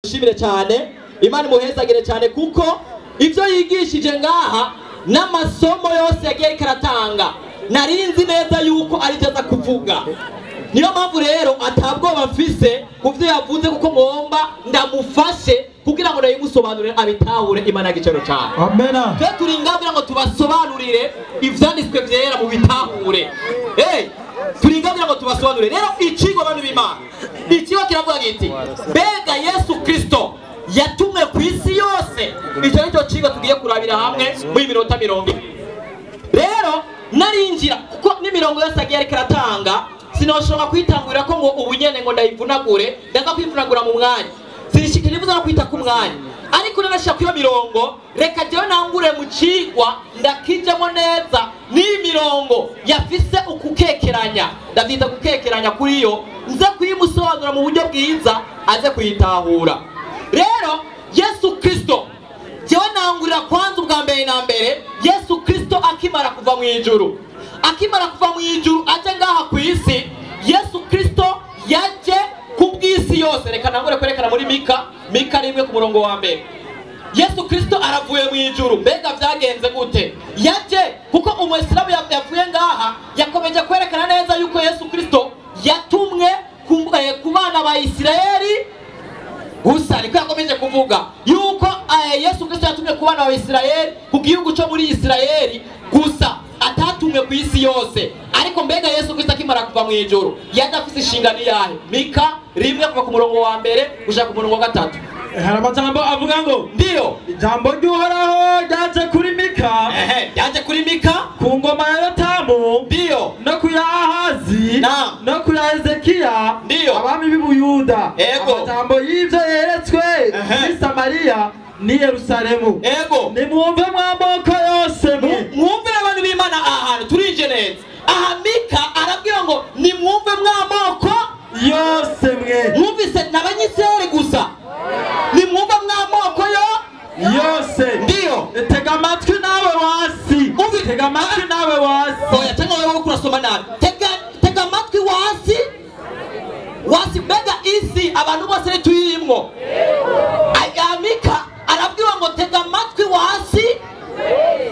Ndamushimire cyane, Imana imuhezagire cyane, kuko ibyo yigishije ngaha n'amasomo yose yagiye ariko aratanga narinzi neza yuko aribyo aza kuvuga. Niyo mpamvu rero atabwoba mfise ku byo yavuze, kuko ngomba ndamufashe kugira ngo ndabimusobanurire abitahure. Imana y'igiciro cyane. Amena. Twe turi ngaha kugira ngo tubasobanurire ivyanditswe vyera mu bitahure. Hey, turi ngaha kugira ngo tubasobanurire. Rero icigwa, bantu b'Imana, icigwa kiravuga giti: mbega Yesu Kristo yatumwe ku isi yose? Icyo nicyo cigwa tugiye kurabira hamwe muri minota 20. Rero narinjira kuko n'imirongo yose agiye ariko aratanga sinoshobora kwitangurira ko ngo ubu nyene ngo ndayivunagure, ndaza kwivunagura mu mwanya, sinishikiriza no kwita ku mwanya, ariko nanashaka iyo mirongo. Reka jewe nangure mu cigwa ndakijemo neza n'iyi mirongo yafise ukukekeranya, ndavyita gukekeranya kuri yo, nze kuyimusobanura mu buryo bwiza aze kuyitahura. Rero Yesu Kristo, jewe nangurira kwanza ubwa mbere na mbere Yesu Kristo akimara kuva mu ijuru, akimara kuva mu ijuru aje ngaha ku isi, Yesu Kristo yaje ku bw'isi yose. Reka nangure kwerekana muri Mika, Mika 1 ku murongo wa 1. Yesu Kristo aravuye mu ijuru, mbega vyagenze gute? Yaje kuko umuyisilamu yavuye ngaha yakomeje kwerekana neza yuko Yesu Kristo yatumwe ku bana ba Isirayeli gusa. Niko yakomeje kuvuga yuko Yesu Kristo yatumwe ku bana ba Isirayeli, ku gihugu cyo muri Isirayeli gusa, atatumwe ku isi yose. Ariko mbega Yesu Kristo akimara kuva mu ijuru yaje afise inshingano yahe? Mika 1 kuva ku murongo wa 1 gushika ku murongo wa 3. Hari amajambo avuga ngo: Ndiyo. Ijambo ry'Uhoraho ryaje kuri Mika. Ehe, ryaje kuri Mika. Ku ngoma ya Yotamu. Ndiyo. No ku ya Ahazi. Naam. No ku ya Hezekiya. Ndiyo. Abami b'i Buyuda. Ego. Amajambo y'ivyo yeretswe muri Samariya n'i Yerusalemu. Ego. Nimwumve mw'amoko yose mwe. Mwumve abantu b'Imana, ahantu turinje neza. Aha Mika arabwira ngo nimwumve mw'amoko yose mwe. Mwumvise n'abanyisirayeli gusa? Nimwumve mw'amoko yo yose. Ndiyo. Tega amatwi nawe wasi. Umvi. Tega amatwi nawe wasi. Oya, cyangwa wewe uriko urasoma nabi. Tega amatwi wasi, wasi. Mbega isi abantu bose ntituyimwo? Aya Mika arabwira ngo tega amatwi wasi,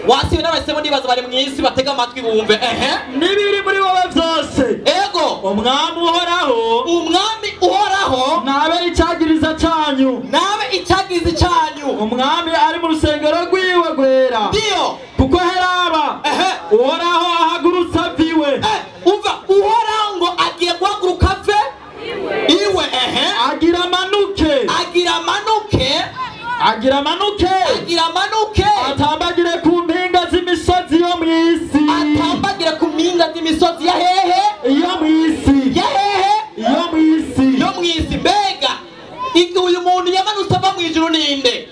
wasi. N'abahisemo nibaza bari mu isi, batega amatwi bumve. Ehe. N'ibiri muri wowe byose. Ego. Umwami Uhoraho. Umwami Uhoraho. Nabe icyagiriza cyanyu. Nabe icyagizi cyanyu. Umwami ari mu rusengero rwiwe rwera. Ndiyo. Kuko heraba Uhoraho ahagurutse aviwe. Umva, Uhoraho ngo agiye guhaguruka ave iwe. Ehe. Agira amanuke. Agira amanuke. Agira amanuke. Agira amanuke. Atambagire ku mpinga z'imisozi yo mu isi. Atambagire ku mpinga z'imisozi ya hehe? Yo mu isi. Ya hehe? Yo mu isi. Yo mu isi. Mbega uyu muntu yamanutse ava mu ijuru ninde?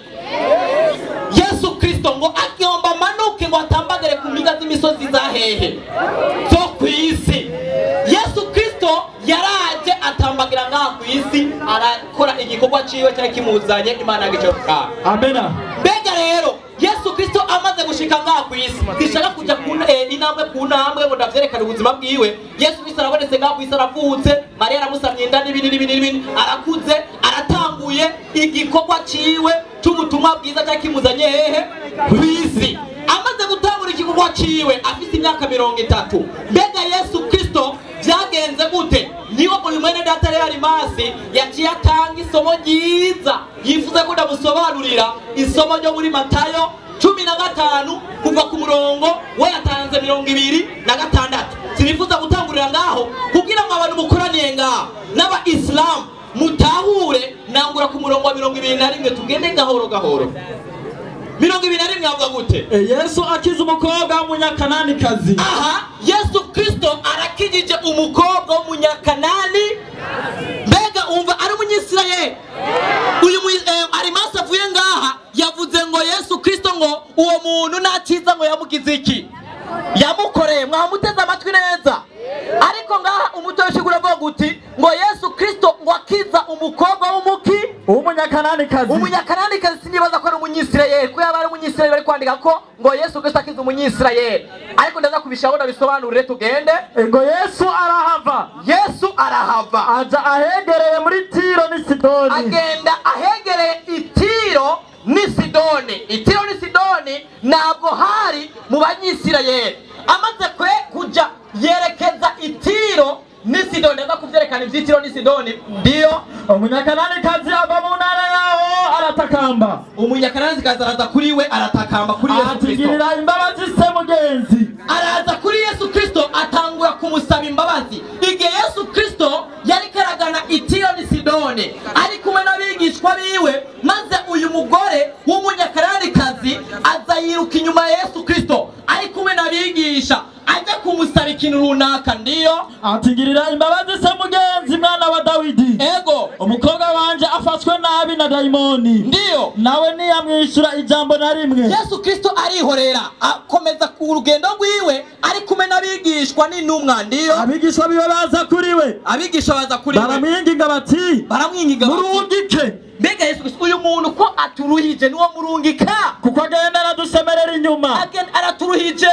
Yesu Kristo. Ngo agomba amanuke ngo atambagire ku mpinga z'imisozi za hehe? Zo ku isi. Yesu Kristo yaraje atambagira ngaha ku isi, arakora igikorwa ciwe cyari kimuzanye. Imana y'igiciro cyane. Amena. Mbega rero Yesu Kristo amaze gushika ngaha ku isi, zishaka kuja ku intambwe ku ntambwe ngo ndavyerekane ubuzima bwiwe. Yesu Kristo arabonetse ngaha ku isi, aravutse, Mariya aramusamye inda, n'ibindi n'ibindi n'ibindi, arakuze, aratanguye igikorwa ciwe c'ubutumwa bwiza cyari kimuzanye hehe? Ku isi. Amaze gutangura igikorwa ciwe afise imyaka 30. Mbega Yesu Kristo vyagenze gute? Niwo uyu mwene data rero Arimasi yaciye atanga isomo ryiza yifuza ko ndamusobanurira, isomo ryo muri Matayo 15 kuva ku murongo we yatanze 26. Sinifuza gutangurira ngaho kugira ngo abantu mukoraniye ngaho n'aba Islam mutahure. Nangura ku murongo wa 21, tugende gahoro gahoro. 21 avuga gute? Yesu akiza umukobwa w'umunyakananikazi. Aha Yesu Kristo arakijije umukobwa w'umunyakanani. Mbega umva, ari umunyisirayeli uyu Arimasi avuye ngaha yavuze ngo Yesu Kristo ngo uwo muntu ntakiza ngo yamugize iki, yamukoreye. Mwamuteze amatwi neza. Ariko ngaha umutwe w'ishigura avuga uti ngo Yesu Kristo ngo akiza umukobwa w'umuki? W'umunyakananikazi. Umunyakananikazi. Sinibaza ko ari umunyisirayeli, ko yaba ari umunyisirayeli bari kwandika ko ngo Yesu Kristo akiza umunyisirayeli, ariko ndaza kubishaho ndabisobanurire. Tugende. Ngo Yesu arahava. Yesu Yesu arahava aja ahegereye muri Tiro n'i Sidoni. Agenda ahegereye Itiro n'i Sidoni. Itiro n'i Sidoni ntabwo hari mu Banyisirayeli. Amaze kuja yerekeza Itiro n'i Sidoni. Ndaza kuvyerekana ivy'Itiro n'i Sidoni. Ndiyo. Umunyakananikazi ava mu ntara yaho aratakamba. Umunyakananikazi araza kuri we aratakamba kuri Yesu Kristo. Atigirira imbabazi se mugenzi. Araza kuri Yesu Kristo atangura kumusaba imbabazi. Igihe Yesu Kristo yari karagana Itiro n'i Sidoni ari kumwe n'abigishwa biwe, maze uyu mugore w'umunyakananikazi aza yiruka inyuma ya Yesu Kristo ari kumwe n'abigisha, ajya kumusaba ikintu runaka. Ndiyo. Atigirira imbabazi se mugenzi mwana wa Dawidi. Ego. Umukobwa wanje afashwe nabi na dayimoni. Ndiyo. Nawe ntiyamwishyura ijambo na rimwe. Yesu Kristo arihorera akomeza ku rugendo rwiwe ari kumwe n'abigishwa n'intumwa. Ndiyo. Abigishwa biwe baza kuri we. Abigishwa baza kuri we. Baramwinginga bati, baramwinginga bati, murungike. Mbega Yesu Kristo uyu muntu ko aturuhije niwo murungika? Kuko agenda aradusemerera inyuma. Agenda araturuhije.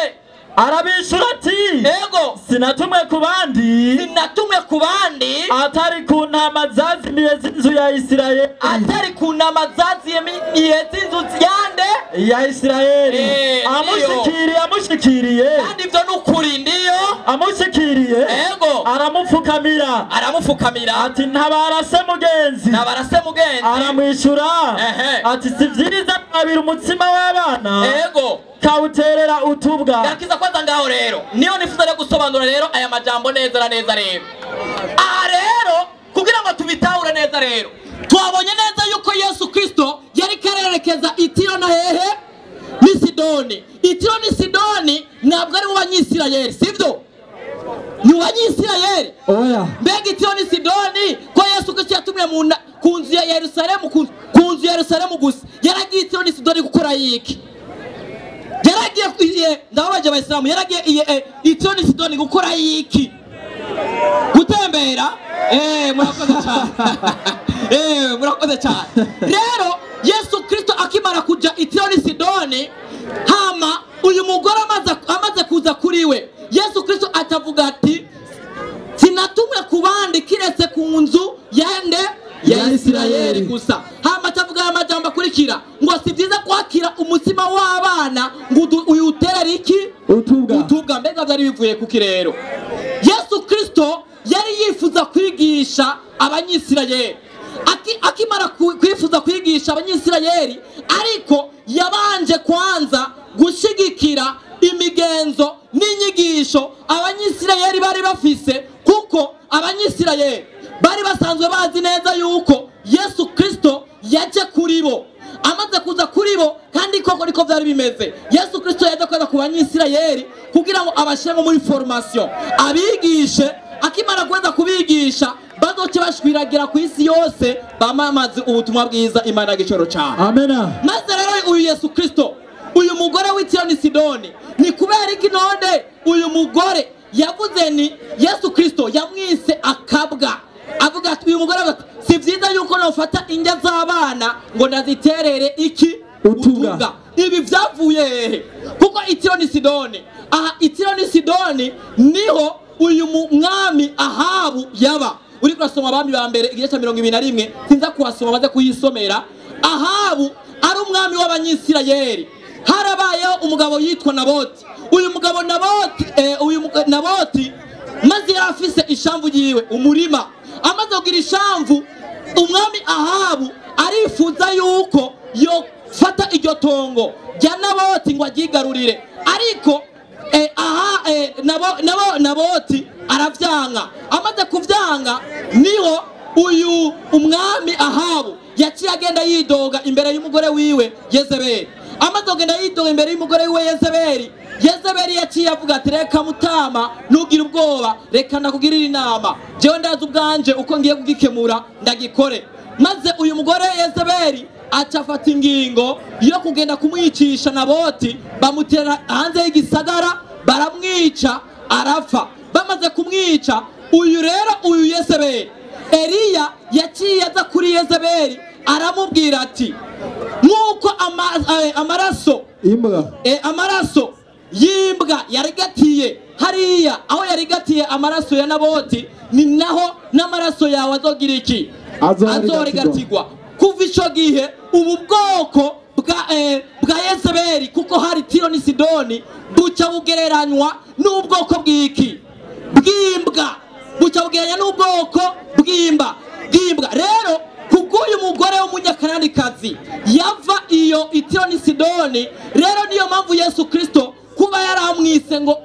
Arabishura ati, ego, sinatumwe ku bandi, sinatumwe ku bandi, atari ku ntama zazimiye z'inzu ya Isirayeli, atari ku ntama zazimiye z'inzu yande ya Isirayeli. Amushikiriye, amushikiriye, kandi ivyo n'ukuri. Ndiyo. Amushikiriye, ego, aramupfukamira, aramupfukamira ati, ntabara se mugenzi, ntabara se mugenzi. Aramwishura ati, si vyiza kwabira umutsima w'abana, ego, kawuterera utubwa. Yakiza kwanza ngaho rero niyo nifuza rero gusobanura rero aya majambo neza na neza rero. Aha rero kugira ngo tubitahure neza rero, twabonye neza yuko Yesu Kristo yari karerekeza Itiro na hehe n'i Sidoni. Itiro n'i Sidoni ntabwo ari mu Banyisirayeli, sivyo? Ni Banyisirayeli. Oya. Mbega Itiro n'i Sidoni ko Yesu Kristo yatumwe ku nzu ya Yerusalemu, ku nzu ya Yerusalemu gusa, yaragiye Itiro n'i Sidoni gukora yiki? Yaragiye, ndababaje abayisilamu, yaragiye Itiro n'i Sidoni gukora yiki? Gutembera. Murakoze cyane. Murakoze cyane. Rero Yesu Kristo akimara kuja Itiro n'i Sidoni, hama uyu mugore amaze kuza kuri we, Yesu Kristo atavuga ati, sinatumwe ku bandi kiretse ku nzu yande ya Isirayeli gusa. Hama atavuga aya majambo akurikira ngo si byiza kwakira umutsima w'abana ngo uyuterere iki? Utubwa. Utubwa. Mbega byari bivuye kuki rero? Yesu Kristo yari yifuza kwigisha Abanyisirayeli. Akimara kwifuza kwigisha Abanyisirayeli, ariko yabanje kwanza gushigikira imigenzo n'inyigisho Abanyisirayeli bari bafise, kuko Abanyisirayeli bari basanzwe bazi neza yuko Yesu Kristo yaje kuri bo. Amaze kuza kuri bo, kandi koko niko byari bimeze, Yesu Kristo yaje kuza ku Banyisirayeli kugira ngo abashire muri formation, abigishe. Akimara kuza kubigisha, bazoce bashwiragira ku isi yose bamamaze ubutumwa bwiza Imana gicoro cyane. Amena. Maze rero uyu Yesu Kristo, uyu mugore w'Itiro n'i Sidoni, ni kubera iki none uyu mugore yavuze ni Yesu Kristo yamwise akabwa? Avuga ati, uyu mugore ati, si vyiza yuko nofata indya z'abana ngo ndaziterere iki? Utubwa. Ibi vyavuye hehe? Kuko Itiro n'i Sidoni, aha Itiro n'i Sidoni niho uyu mwami Ahabu yaba. Uri kurasoma Abami ba mbere igice cya 21, sinza kuhasoma baze kuyisomera. Ahabu ari umwami w'Abanyisirayeli. Harabayeho umugabo yitwa Naboti. Uyu mugabo Naboti, Naboti maze yari afise ishamvu yiwe, umurima. Amaze kugira ishamvu, umwami Ahabu arifuza yuko yofata iryo tongo rya Naboti ngo aryigarurire, ariko Naboti aravyanga. Amaze kuvyanga, niho uyu umwami Ahabu yaciye agenda yidoga imbere y'umugore wiwe Yezebeli. Amaze kugenda yidoga imbere y'umugore wiwe Yezebeli, Yezebeli yaciye avuga ati, reka mutama, ntugire ubwoba, reka ndakugirira inama, jewe ndazi ubwanje uko ngiye kugikemura ndagikore. Maze uyu mugore Yezebeli aca afata ingingo yo kugenda kumwicisha Naboti, bamutera hanze y'igisagara baramwica arapfa. Bamaze kumwica, uyu rero uyu Yezebeli, Eliya yaciye aza kuri Yezebeli aramubwira ati, nk'uko amaraso imbwa amaraso y'imbwa yarigatiye hariya aho yarigatiye amaraso ya Naboti, ni naho n'amaraso yawe azogira iki? Azorigatirwa. Kuva ico gihe ubu bwoko bwa Yezebeli, kuko hari Tiro ni Sidoni, buca bugereranywa n'ubwoko bw'iki? Bw'imbwa. Buca bugereranywa n'ubwoko bw'imbwa. Rero kubw'uyu mugore w'umunyakananikazi yava iyo Tiro ni Sidoni, rero niyo mpamvu Yesu Kristo kuba yaramwise ngo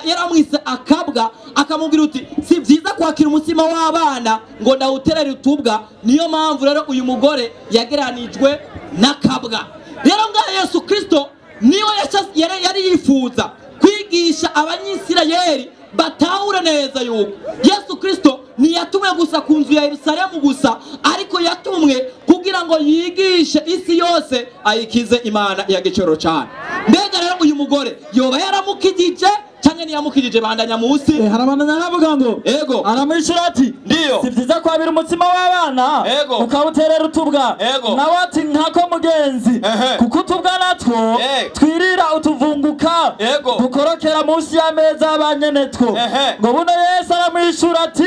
yaramwise akabwa, akamubwira uti si byiza kwakira umutsima w'abana ngo ndawuterere utubwa. Niyo mpamvu rero uyu mugore yageranijwe n'akabwa. Rero ngaha Yesu Kristo niyo yari yifuza kwigisha abanyisirayeli batahure neza yuko Yesu Kristo ntiyatumwe gusa ku nzu ya Yerusalemu gusa, ariko yatumwe kugira ngo yigishe isi yose ayikize Imana ya gicoro cyane. Mbega rero uyu mugore yoba yaramukijije canke ntiyamukijije? Bandanya munsi. Harabandanya havuga ngo ego aramwishura ati ndiyo, si byiza kwabira umutsima w'abana ukawuterera utubwa. Nawe ati nkako mugenzi, kuko utubwa natwo twirira utuvunguka dukorokera munsi y'ameza y'abanyenetwo. Ngo buno Yesu aramwishura ati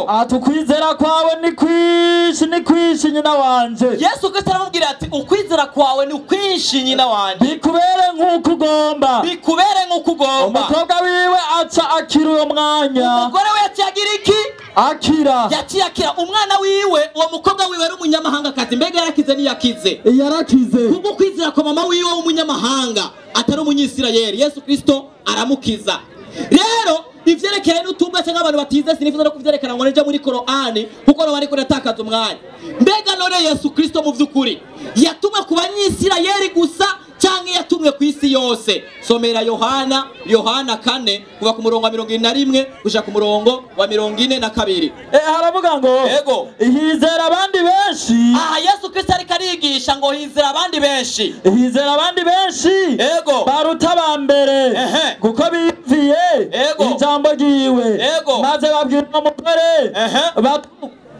atukwizera kwawe ni kwinshi, ni kwinshi nyina wanje. Yesu Kristo aramubwira ati ukwizera kwawe ni kwinshi nyina wanje, bikubere nk'uko ugomba, bikubere nk'uko ugomba. Umukobwa wiwe aca akira uwo mwanya. Umugore we yaciye agira iki? Akira. Yaciye akira umwana wiwe. Uwo mukobwa wiwe ari umunyamahangakazi. Mbega yarakize ntiyakize? Yarakize. Kubwo kwizera kwa mama wiwe w'umunyamahanga atari umunyisirayeli, Yesu Kristo aramukiza. Rero ivyerekeye n'utubwa cyangwa abantu batize sinifuza no kuvyerekana ngo nije muri Korani, kuko no bariko natakaza umwanya. Mbega none Yesu Kristo mu vy'ukuri yatumwe ku banyisirayeli gusa canke yatumwe ku isi yose? Somera Yohana 4 kuva ku murongo wa 41 gushika ku murongo wa 42. Haravuga ngo ego hizera abandi benshi. Aha Yesu Kristo ariko arigisha ngo hizera abandi benshi, hizera abandi benshi ego baruta ba mbere, kuko biyumviye ijambo ryiwe. Maze babwira umugore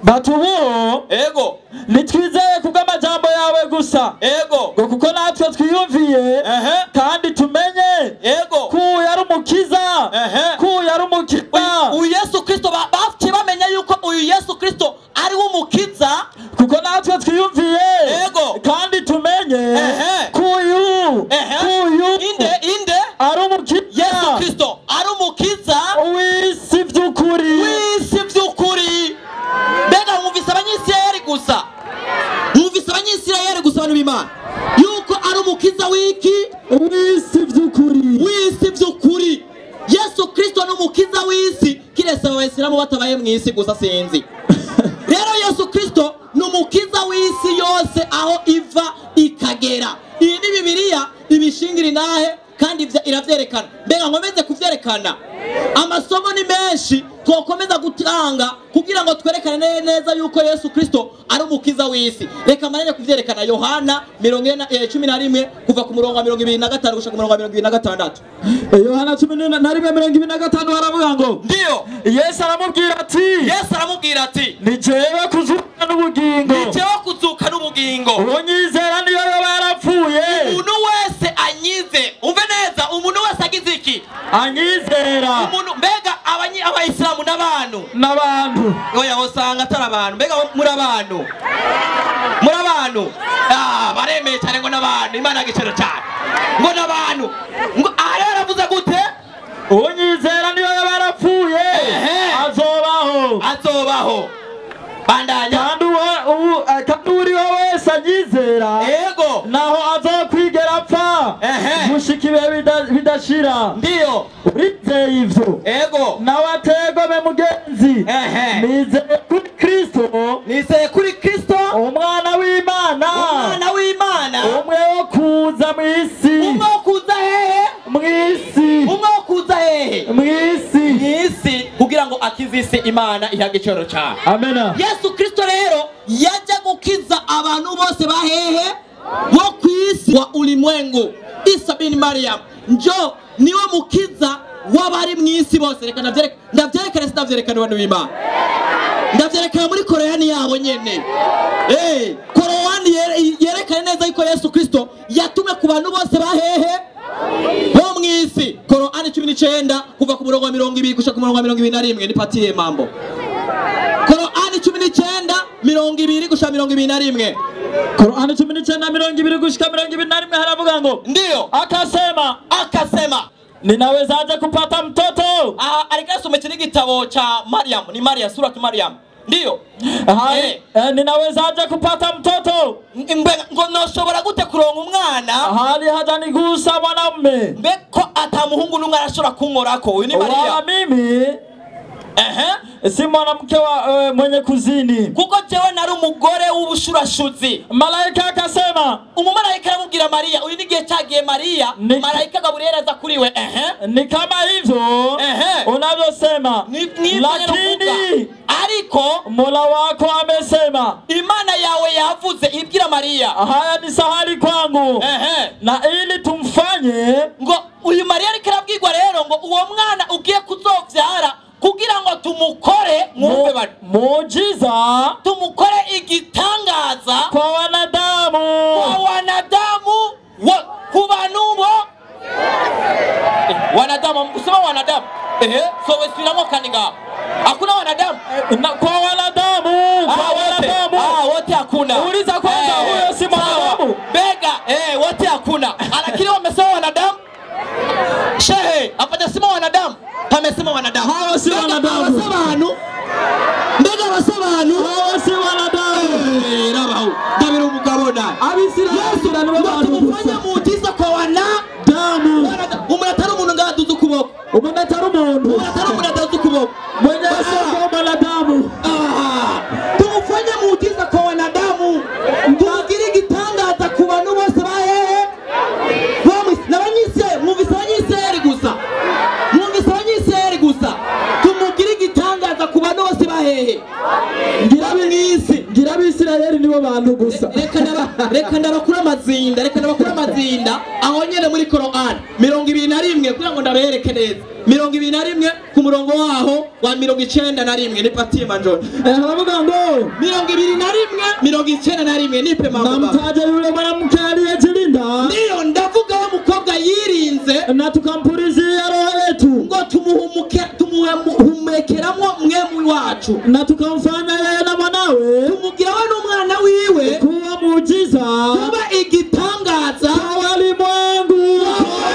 batubuho ego nitwizeye kubw'amajambo yawe gusa, ego ngo kuko natwe twiyumviye kandi tumenye ego ko yari umukiza, ko yari umukiza. Uyu Yesu Kristo baciye bamenya yuko uyu Yesu Kristo ari umukiza, kuko natwe twiyumviye ego kandi tumenye ko uyu inde ari umukiza. Yesu Kristo ari umukiza w'isi by'ukuri, w'isi by'ukuri. Mbega mwumvise abanyisirayeli gusa, mwumvise abanyisirayeli gusa abantu b'Imana yuko ari umukiza w'iki? W'isi by'ukuri, w'isi by'ukuri. Yesu Kristo ni umukiza w'isi, kiretse abayisilamu batabaye mu isi gusa sinzi. Rero Yesu Kristo ni umukiza w'isi yose aho iva ikagera. Iyi ni Bibiliya ibishingira inahe kandi iravyerekana. Mbega nkomeze kuvyerekana, amasomo ni menshi twokomeza gutanga kugira ngo twerekane neza yuko Yesu Kristo ari umukiza w'isi. Reka manene kuvyerekana Yohana 11 kuva ku murongo wa 25 gushika ku murongo wa 26. Yohana 11:25 haravuga ngo ndiyo Yesu aramubwira ati, Yesu aramubwira ati ni jewe kuzuka n'ubugingo, ni jewe kuzuka n'ubugingo, unyizera niyo yoba yarapfuye. Umuntu wese anyize, umve neza, umuntu wese agize iki? Anyizera. Umuntu mbega abayisilamu n'abantu n'abantu oya usanga atari abantu. Mbega muri abantu, muri abantu baremeye cyane ngo n'abantu, Imana gicero cyane ngo n'abantu. Ngo aha rero aravuze gute? Unyizera niyo yoba yarapfuye azobaho, azobaho. Bandanya. Kandi uriho wese anyizera ego naho azokwigera apfa gushika ibihe bidashira. Ndiyo urizeye ivyo ego nawe ategome mugenzi. Nizeye kuri Kristo, nizeye kuri Kristo umwana w'Imana, umwana w'Imana, umwe wo kuza mw'isi, umwe wo kuza hehe? Mw'isi. Umwe wo kuza hehe? Mw'isi, mw'isi, kugira ngo akize isi. Imana ihaga icoro cyane. Amena. Yesu Kristo rero yaje gukiza abantu bose bahehe bo kwisi wa ulimwengu. Isa bin Mariam njo niwe mukiza w'abari mw'isi bose. Reka ndavyerekana, sindavyerekana abantu b'Imana, ndavyerekana muri Korani yabo nyene. Korani yerekana neza yuko Yesu Kristo yatumwe ku bantu bose bahehe Bo mwisi. Korani 19 kuva ku murongo wa 20 gushika ku murongo wa 21. Nipatie mambo. Korani 19 20 gushika 21. Korani 19 20 gushika 21 haravuga ngo ndio akasema, akasema ninawezaje kupata mtoto? Alikasoma kile kitabu cha Mariam, ni Maria, suratu Mariam. Ndio. Ninawezaje kupata mtoto? Ngo noshobora gute kuronka umwana? Hali hajanigusa mwanamume. Mbeko atamuhungu numwe arashobora kunkorako. Uyu ni Maria. Wala mimi si mwanamke wa mwenye kuzini. Kuko jewe nari umugore w'ubushurashuzi. Malaika akasema, umumalayika aramubwira Maria, uyu ni gihe cyagiye Maria, malaika Gabriel aza kuri we. Ni kama hivyo unavyosema, lakini ariko Mola wako amesema, Imana yawe yavuze ibwira Maria, haya ni sahali kwangu na ili tumfanye. Ngo uyu Maria ariko arabwirwa rero ngo uwo mwana ugiye kuzovyara kugira ngo tumukore mwumve bari muujiza, tumukore igitangaza kwa wanadamu, kwa wanadamu, ku bantu bo wanadamu, mkusema wanadamu so wesiramo kaninga hakuna wanadamu na kwa wanadamu, kwa wanadamu wote hakuna. Uliza kwanza huyo si mwanadamu bega wote hakuna, lakini wamesema wanadamu. Shehe hapajasema wanadamu, pamesema wanadamu. Hao si wanadamu. Abantu mbega abasobantu hao si wanadamu. Rabaho ndabira umugabo na Abisirayeli abantu tumufanya muujiza kwa wanadamu. Umuntu atari umuntu ngaduza ukuboko. Umuntu atari umuntu. Umuntu atari umuntu aduza ukuboko. Mwenye sio mwanadamu. Tumufanya muujiza kwa wanadamu. Tumugire igitangaza ku bantu bose bahehe. N'abanyisirayeli, mwumvise abanyisirayeli gusa. Mwumvise abanyisirayeli gusa. Tumugire igitangaza ku bantu bose bahehe. Ngira abisirayeli nibo bantu gusa. Reka ndabakura amazinda, reka ndabakura amazinda aho nyene muri Korani 21 kugira ngo ndabereke neza. 21 ku murongo waho wa 91. Nipatie manjoni. Haravuga ngo 21 91 nipe mambo. Namtaje yule mwanamke aliyejilinda. Ndio ndavuga wa mukobwa yirinze na tukampulizia roho yetu, ngo tumuhumuke, tumuhumekeramo mwemu wacu, na tukamfanya yeye na mwanawe, tumugira we n'umwana wiwe kuwa muujiza, kuba igitangaza kwa walimwengu, kwa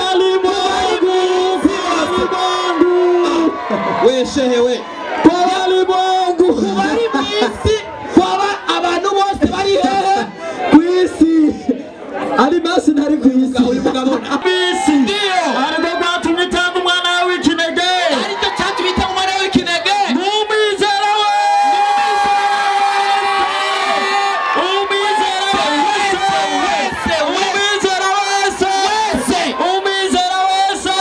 walimwengu, kwa walimwengu. We shehe we, kwa walimwengu, bari mwisi, kwa abantu bose bari hehe kwisi. Ari basi ntari kwisi. Uyu mugabo bisi ndio ariko gwatumye itanga umwana w'ikinege, aricyo cyatumye itanga umwana w'ikinege. Mumwizera we, umwizera wese, umwizera wese, umwizera wese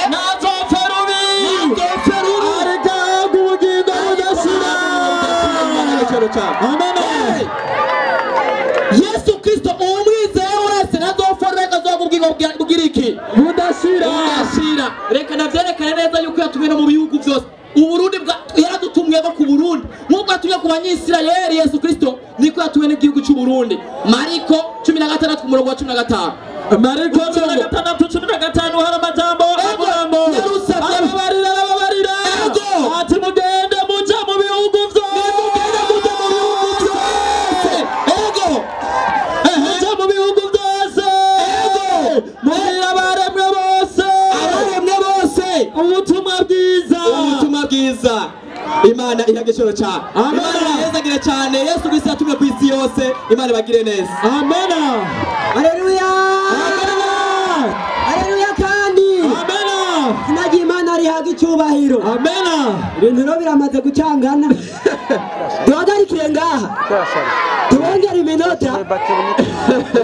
ntazopfa rubi, ariko ahabwa ubugingo budashira. Amen. Yesu Kristo umwizera wese ntazopfa rubi, azohabwa ubugingo bw'iki budashira. Budashira. Reka navyerekane neza yuko yatumwe no mu bihugu byose. Uburundi yaradutumwe ko ku Burundi nkuko yatumwe ku banyisirayeli. Yesu Kristo niko yatumwe n'igihugu cy'u Burundi. Mariko 16 ku murongo wa 15. Mariko 16:15 hari amajambo avuga ngo arababarira, arababarira ati mugende muje mu bihugu byose, mugende muje mu bihugu byose, ego muje mu bihugu byose, ego mubwire abaremwe bose, abaremwe bose ubutumwa bwiza, ubutumwa bwiza. Imana ihagishoro cyane. Imana ihezagira cyane. Yesu Kristo yatumwe ku isi yose. Imana ibagire neza. Amen. Haleluya. Amen. Haleluya kandi. Amen. Sinagiye Imana rihaga icyubahiro. Amen. Ibintu rero biramaze gucangana. Duhagarikire ngaha. Tubongere iminota.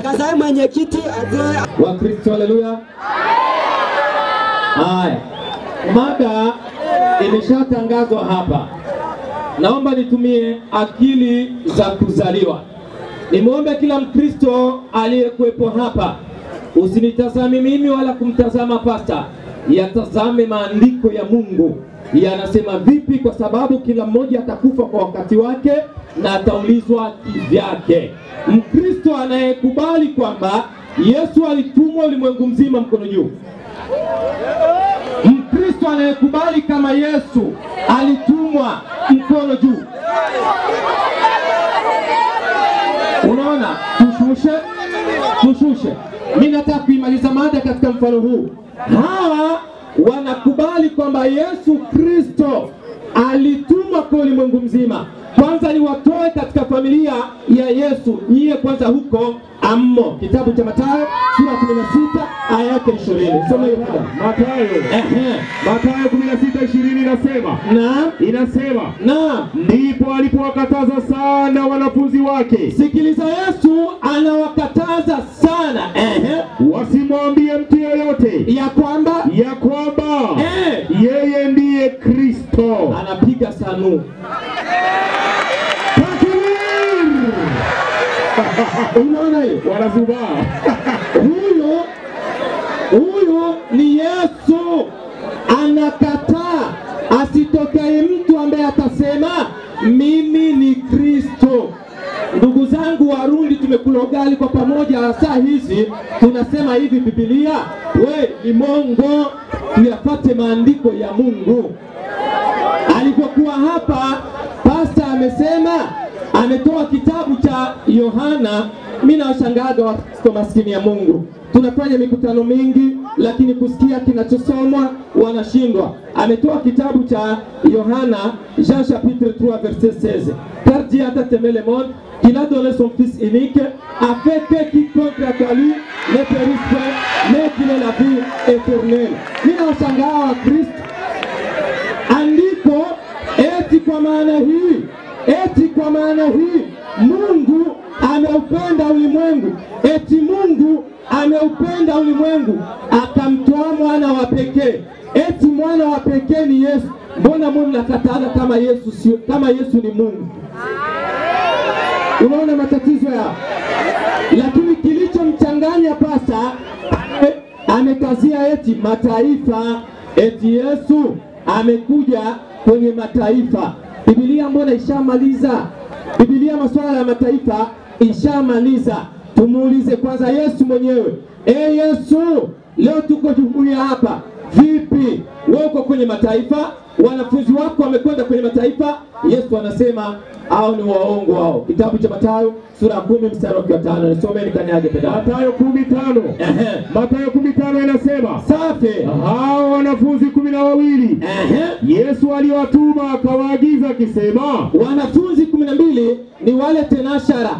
Kasaye mwenyekiti aze wa Kristo. Haleluya. Haya, mada imeshatangazwa hapa. Naomba nitumie akili za kuzaliwa. Nimuombe kila Mkristo aliyekuwepo hapa, usinitazame mimi wala kumtazama pasta, yatazame maandiko ya Mungu yanasema vipi, kwa sababu kila mmoja atakufa kwa wakati wake na ataulizwa kivyake. Mkristo anayekubali kwamba Yesu alitumwa ulimwengu mzima, mkono juu. Mkristo anayekubali kama Yesu alitumwa, mkono juu. Unaona, tushushe. Mimi nataka kuimaliza mada katika mfano huu. Hawa wanakubali kwamba Yesu Kristo alitumwa kwa ulimwengu mzima. Kwanza ni watoe katika familia ya Yesu, nyie kwanza huko ammo. Kitabu cha Mathayo sura 16 aya yake 20. Soma hiyo. Mathayo. Mathayo 16:20 inasema. Naam. Inasema. Naam. Ndipo alipowakataza sana wanafunzi wake. Sikiliza, Yesu anawakataza sana. Wasimwambie mtu yeyote ya kwamba yeye ndiye Kristo. Anapiga sanu. Unaona hiyo? Wanazubaa. Huyo ni Yesu anakataa asitokee mtu ambaye atasema mimi ni Kristo. Ndugu zangu Warundi, tumekula ugali kwa pamoja saa hizi, tunasema hivi Biblia, we ni mongo, tuyafate maandiko ya Mungu. Alipokuwa hapa pasta amesema, ametoa kitabu cha Yohana. Mimi nawashangaaga Wakristo maskini ya Mungu. Tunafanya mikutano mingi lakini kusikia kinachosomwa wanashindwa. Ametoa kitabu cha Yohana, Jean chapitre 3 verset 16. Car Dieu a tant aimé le monde qu'il a donné son fils unique afin que quiconque croit en lui ne périsse point mais qu'il ait la vie éternelle. Mimi nawashangaa Wakristo. Andiko eti kwa maana hii, eti kwa maana hii Mungu ameupenda ulimwengu, eti Mungu ameupenda ulimwengu akamtoa mwana wa pekee, eti mwana wa pekee ni Yesu. Mbona Mungu nakataza kama Yesu sio, kama Yesu ni Mungu? Unaona matatizo yao. Lakini kilichomchanganya pasa, amekazia eti mataifa, eti Yesu amekuja kwenye mataifa. Biblia mbona ishamaliza? Biblia masuala ya mataifa ishamaliza. Tumuulize kwanza Yesu mwenyewe. Yesu, leo tuko jumuiya hapa, vipi wewe uko kwenye mataifa? Wanafunzi wako wamekwenda kwenye mataifa? Yesu anasema hao ni waongo hao. Kitabu cha Mathayo sura 10 mstari wa 5. Nisomeni kanyage pedani. Mathayo 10:5. Mathayo 10:5 inasema, safi, hao wanafunzi 12 Yesu aliwatuma akawaagiza akisema. Wanafunzi 12 ni wale tenashara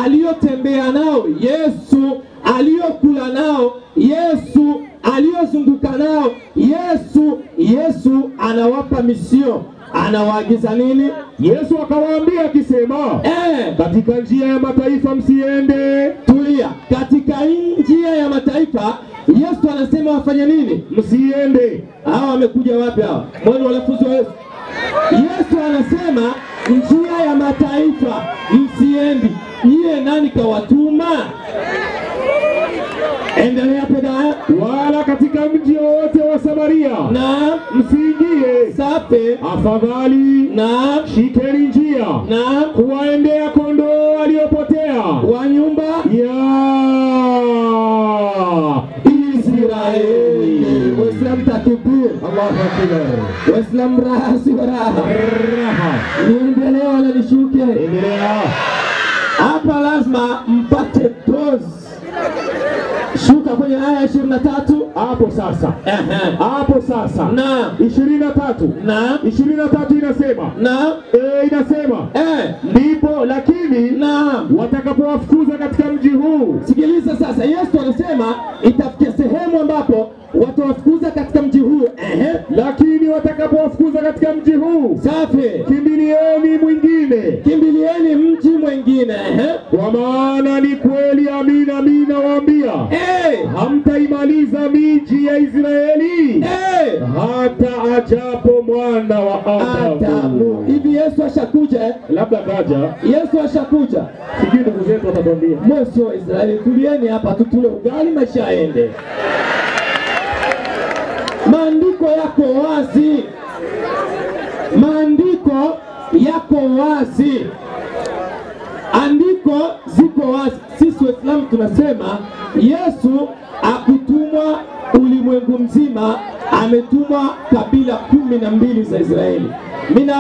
aliyotembea nao Yesu, aliyokula nao Yesu, aliyozunguka nao Yesu. Yesu anawapa misio, anawaagiza nini? Yesu akawaambia akisema, katika njia ya mataifa msiende. Tulia. Katika njia ya mataifa Yesu anasema wafanye nini? Msiende. Hawa wamekuja wapi hawa? Mbona wanafunzi wa Yesu? Yesu anasema njia ya mataifa msiendi. Nyie nani kawatuma? Endelea pedaya. Wala katika mji wote wa Samaria na msiingie. Safi. Afadhali na shikeni njia na kuwaendea kondoo waliopotea wa nyumba ya Israeli. Waislamu takbir. Allahu akbar. Waislamu raha si raha. Raha. Niendelee wala nishuke? Endelea. Hapa lazima mpate dose. Shuka kwenye aya 23. Hapo sasa. Hapo sasa. Na 23. Na 23 inasema. Na inasema. Ndipo lakini na watakapowafukuza katika mji huu. Sikiliza sasa, Yesu anasema itafikia sehemu ambapo watawafukuza katika mji huu. Lakini watakapowafukuza katika mji huu, safi, kimbilieni mwingine. Kimbilieni mji mwingine. Kwa maana ni kweli, amina amina nawaambia, hamtaimaliza miji ya Israeli hata ajapo mwana wa Adamu. Hivi Yesu ashakuja? Labda kaja. Yesu ashakuja. Sijui ndugu zetu watatuambia. Mwe sio Israeli, tulieni hapa tutule ugali maisha yaende. Maandiko yako wazi. Maandiko yako wazi. Andiko ziko wazi. Sisi Waislamu tunasema Yesu akutumwa ulimwengu mzima, ametumwa kabila 12 za Israeli. Mimi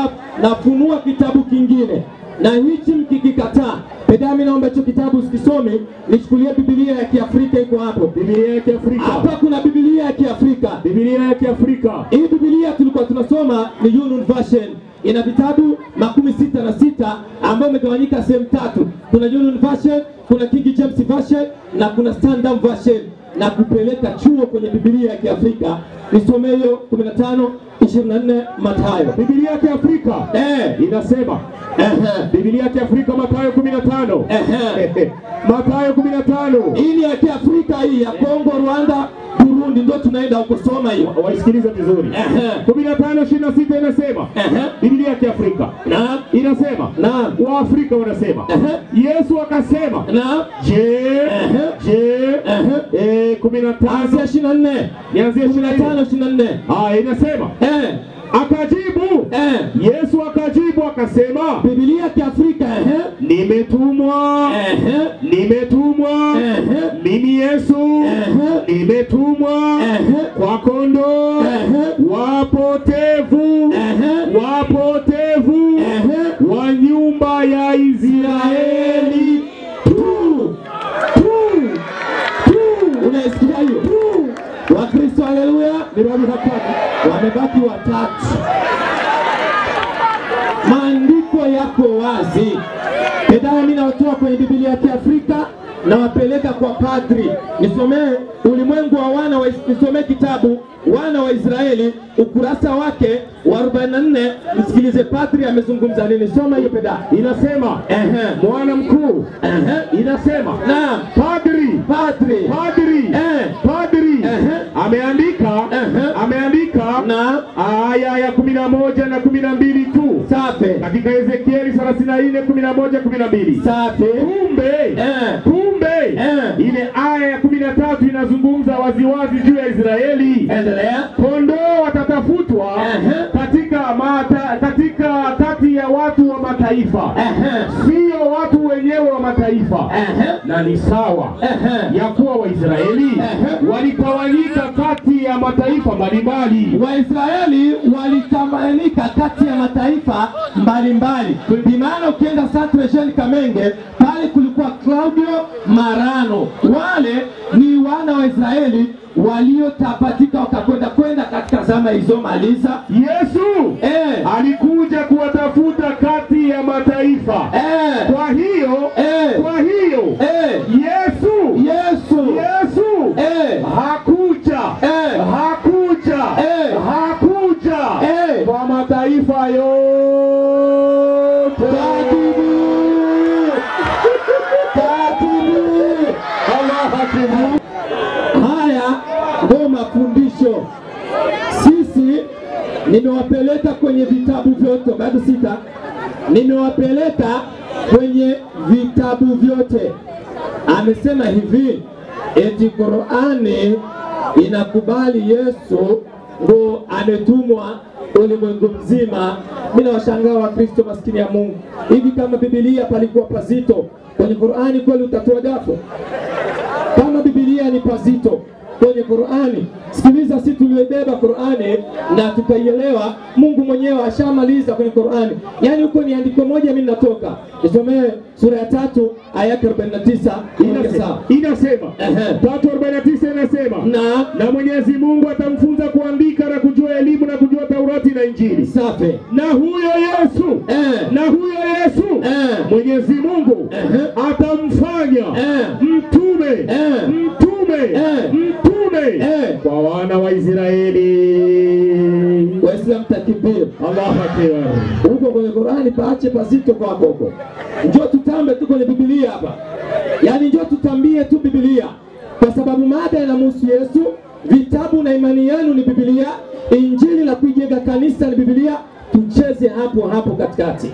nafunua kitabu kingine, na hichi mkikikataa, mimi naomba hicho kitabu usikisome, nichukulie Biblia ya Kiafrika iko hapo. Biblia ya Kiafrika. Hapa kuna Biblia ya Kiafrika. Biblia ya Kiafrika. Hii Biblia tulikuwa tunasoma ni Union Version. Ina vitabu 66 ambayo imegawanyika sehemu tatu. Kuna Union Version, kuna King James Version na kuna Standard Version. Na kupeleka chuo kwenye Biblia ya Kiafrika. Nisomee hiyo 15:24 Mathayo. Biblia ya Kiafrika inasema Biblia ya Kiafrika Mathayo 15. Mathayo 15. Hii ni ya Kiafrika, hii ya Kongo, Rwanda, Burundi ndio tunaenda kusoma hiyo. Waisikilize vizuri. 15:26 inasema Biblia ya Kiafrika. Naam. Inasema naam, Waafrika wanasema Yesu akasema naam, je je 15:24. Nianzie 15:24. Inasema akajibu Yesu akajibu akasema, Biblia ya Kiafrika, nimetumwa nimetumwa mimi Yesu nimetumwa kwa kondoo wapotevu wapotevu wa nyumba ya Israeli tu tu tu. Unaisikia hiyo? Wakristo, haleluya, wamebaki watatu. Maandiko yako wazi. Pedaya mimi nawatoa kwenye Biblia ya Kiafrika na wapeleka kwa padri. Nisomee ulimwengu wa wana wa, nisomee kitabu Wana wa Israeli ukurasa wake wa 44, msikilize padri amezungumza nini. Soma hiyo peda. Inasema mwana mkuu. Inasema naam, padri padri padri padri ameandika ameandika na aya ya 11 na 12 tu. Safi. Katika Ezekieli 34 11 12. Safi. Kumbe kumbe ile aya ya 13 inazungumza waziwazi juu ya Israeli. Endelea. Kondoo watatafutwa katika katika kati ya watu wa mataifa, sio watu wenyewe wa mataifa. Na ni sawa ya kuwa Waisraeli walitawanyika kati ya mataifa mbalimbali. Waisraeli walitawanyika kati ya mataifa mbalimbali. Bimaana ukienda Centre Jean Kamenge pale kulikuwa Claudio Marano. Wale ni wana wa Israeli waliotapatika wakakwenda kwenda katika zama hizo. Maliza. Yesu alikuja kuwatafuta kati ya mataifa. Kwa hiyo kwa hiyo Yesu Yesu Yesu hakuja hakuja hakuja kwa mataifa yote. Takbir! Takbir! Allahu Akbar. Haya ndio mafundisho. Sisi nimewapeleka kwenye vitabu vyote, bado sita. Nimewapeleka kwenye vitabu vyote. Amesema hivi, eti Qur'ani inakubali Yesu ngo ametumwa ulimwengu mzima. Mimi nawashangaa wa Kristo maskini ya Mungu. Hivi kama Biblia palikuwa pazito, kwenye Qur'ani kweli utatoa dafu? Kama Biblia ni pazito kwenye Qur'ani, sikiliza, sisi tulioibeba Qur'ani na tukaielewa, Mungu mwenyewe ashamaliza kwenye Qur'ani. Yaani huko ni andiko moja mimi natoka. Nisomee sura ya 3 aya 49. Inasema 3:49 inasema na Mwenyezi Mungu atamfunza kuandika na kujua elimu na kujua Taurati na Injili. Safi. Na huyo Yesu na huyo Yesu Mwenyezi Mungu atamfanya mtume mtume mtume kwa wana wa Israeli. Waislamu takbir. Allahu Akbar. Huko kwenye Qur'ani paache pazito kwako huko. Njoo tutambe tu kwenye Biblia hapa. Yaani njoo tutambie tu Biblia. Kwa sababu mada inamhusu Yesu, vitabu na imani yenu ni Biblia, Injili na kuijenga kanisa ni Biblia, tucheze hapo hapo katikati.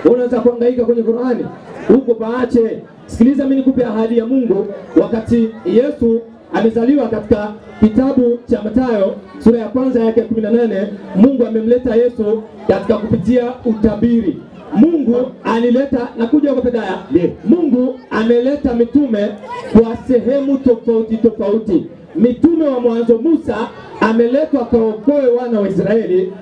Unaweza kuhangaika kwenye Qur'ani, huko paache. Sikiliza mimi nikupe ahadi ya Mungu. Wakati Yesu amezaliwa katika kitabu cha Mathayo sura ya kwanza yake 18, Mungu amemleta Yesu katika kupitia utabiri. Mungu alileta, nakuja huko Pedaya. Yeah. Mungu ameleta mitume kwa sehemu tofauti tofauti. Mitume wa mwanzo Musa ameletwa kaokoe wana wa Israeli.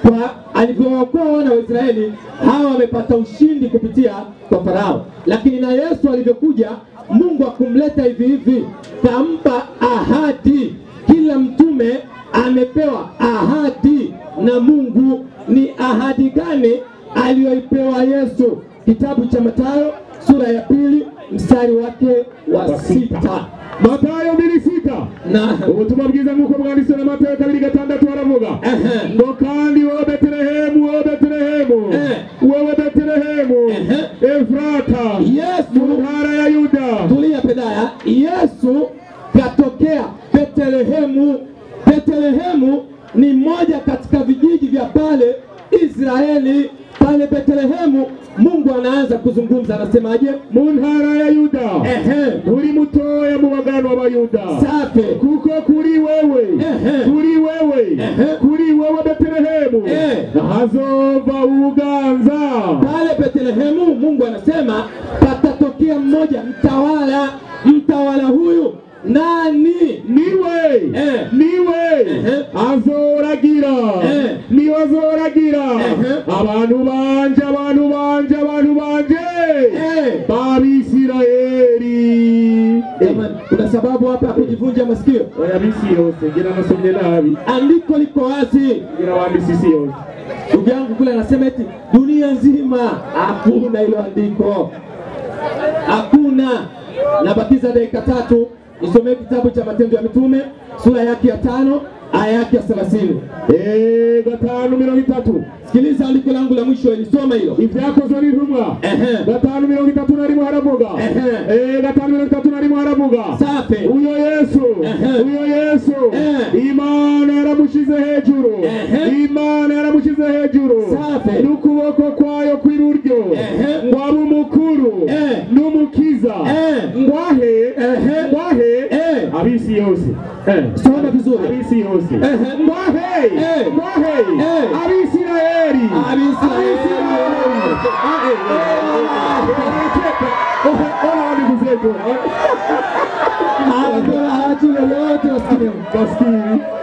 Kwa alivyookoa wana wa Israeli, hawa wamepata ushindi kupitia kwa Farao. Lakini na Yesu alivyokuja, Mungu akumleta hivi hivi, kampa ahadi. Kila mtume amepewa ahadi na Mungu. Ni ahadi gani aliyoipewa Yesu? Kitabu cha Mathayo sura ya 2 mstari wake wa 6. Mathayo 2:6. Na ubutumwa bwiza nk'uko bwanditswe na Mathayo 2:6 aravuga ngo kandi wowe Betelehemu, wowe Betelehemu, wowe Betelehemu Efrata, Yesu ntara ya Yuda. Tulia Pedaya. Yesu katokea Betelehemu. Betelehemu ni moja katika vijiji vya pale Israeli. Pale Betelehemu Mungu anaanza kuzungumza, anasemaje? Mu ntara ya Yuda uri mutoya mu bagano b'Abayuda. Safi. Kuko kuri wewe, kuri wewe, kuri wewe Betelehemu hazova uganza. Pale Betelehemu Mungu anasema patatokea mmoja mtawala. Mtawala huyu nani? Niwe, niwe azoragira, niwe azoragira abantu banje, abantu banje, abantu banje b'Abisirayeli. Kuna sababu hapa kujivunja masikio? Oya bisi yose ngira nasomye nabi. Andiko liko wazi. Ngira wandisi yose. Ndugu yangu kule anasema eti dunia nzima hakuna hilo andiko. Hakuna. Nabakiza dakika 3. Nisomee kitabu cha Matendo ya Mitume sura yake ya 5 aya yake ya 30. 5:30. Sikiliza andiko langu la mwisho, nisome hilo. Ivyakozwe n'intumwa. 5:31 haravuga. 5:31 haravuga. Safi. Uyo Yesu, uyo Yesu Imana yaramushize hejuru. Imana yaramushize hejuru. Safi. N'ukuboko kwayo kw'iburyo ngo abe umukuru n'umukiza ngwahe ngwahe abisi yose. Soma vizuri. Abisi yose. Ngwahe ngwahe Abisirayeli. Abisirayeli.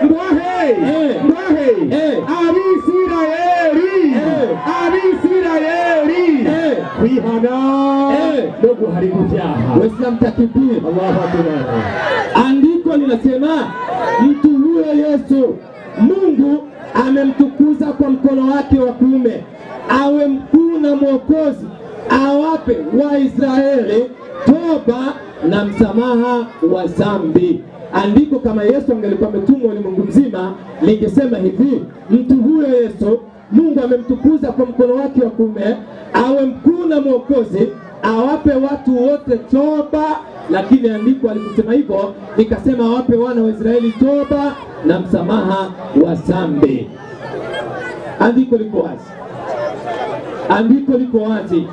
Ngwahe ngwahe Abisirayeli. Abisirayeli. Kwihana no guharika ibyaha. Waislamu takbir. Allahu akbar. Andiko linasema mtu huyo Yesu Mungu amemtukuza kwa mkono wake wa kuume awe mkuu na mwokozi, awape Waisraeli toba na msamaha wa dhambi. Andiko kama Yesu angelikuwa ametumwa ulimwengu mzima lingesema hivi: mtu huyo Yesu Mungu amemtukuza kwa mkono wake wa kuume awe mkuu na mwokozi, awape watu wote toba. Lakini andiko alikusema hivyo, nikasema awape wana wa Israeli toba na msamaha wa dhambi. Andiko liko wazi. Andiko liko wazi.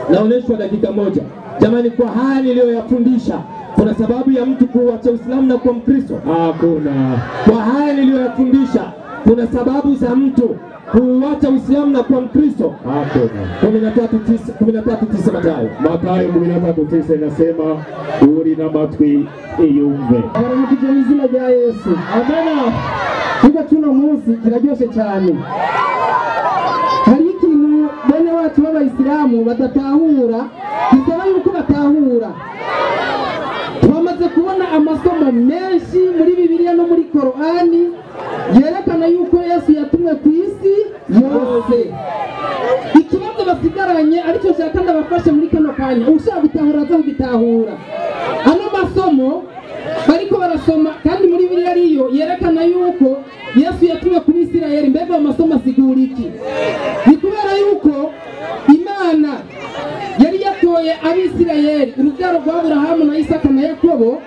Naoneshwa dakika moja. Jamani, kwa haya niliyoyafundisha, kuna sababu ya mtu kuacha Uislamu na kuwa Mkristo? Hakuna. Kwa haya niliyoyafundisha, kuna sababu za mtu kuacha Uislamu na kuwa Mkristo? Hakuna. 13:9 Mathayo. Mathayo 13:9 inasema uri na matwi iyumve. Baramukije mu izina rya Yesu. Amena. Kigo tuno munsi kiraryoshe cyane. Hari ikintu bene wacu b'Abayisilamu badatahura, bisaba yuko batahura. Twamaze kubona amasomo menshi muri Bibiliya no muri Korani yerekana yuko Yesu yatumwe ku isi yose. Ikibazo basigaranye aricyo shaka ndabafashe muri kano kanya, ushaka gutahura aza kugitahura. Ano masomo bariko barasoma kandi muri Bibiliya ariyo yerekana yuko Yesu yatumwe ku Isirayeli. Mbega amasomo asigura iki? Ni kubera yuko Imana yari yatoye Abisirayeli, urubyaro rwa Aburahamu na Isaka na Yakobo,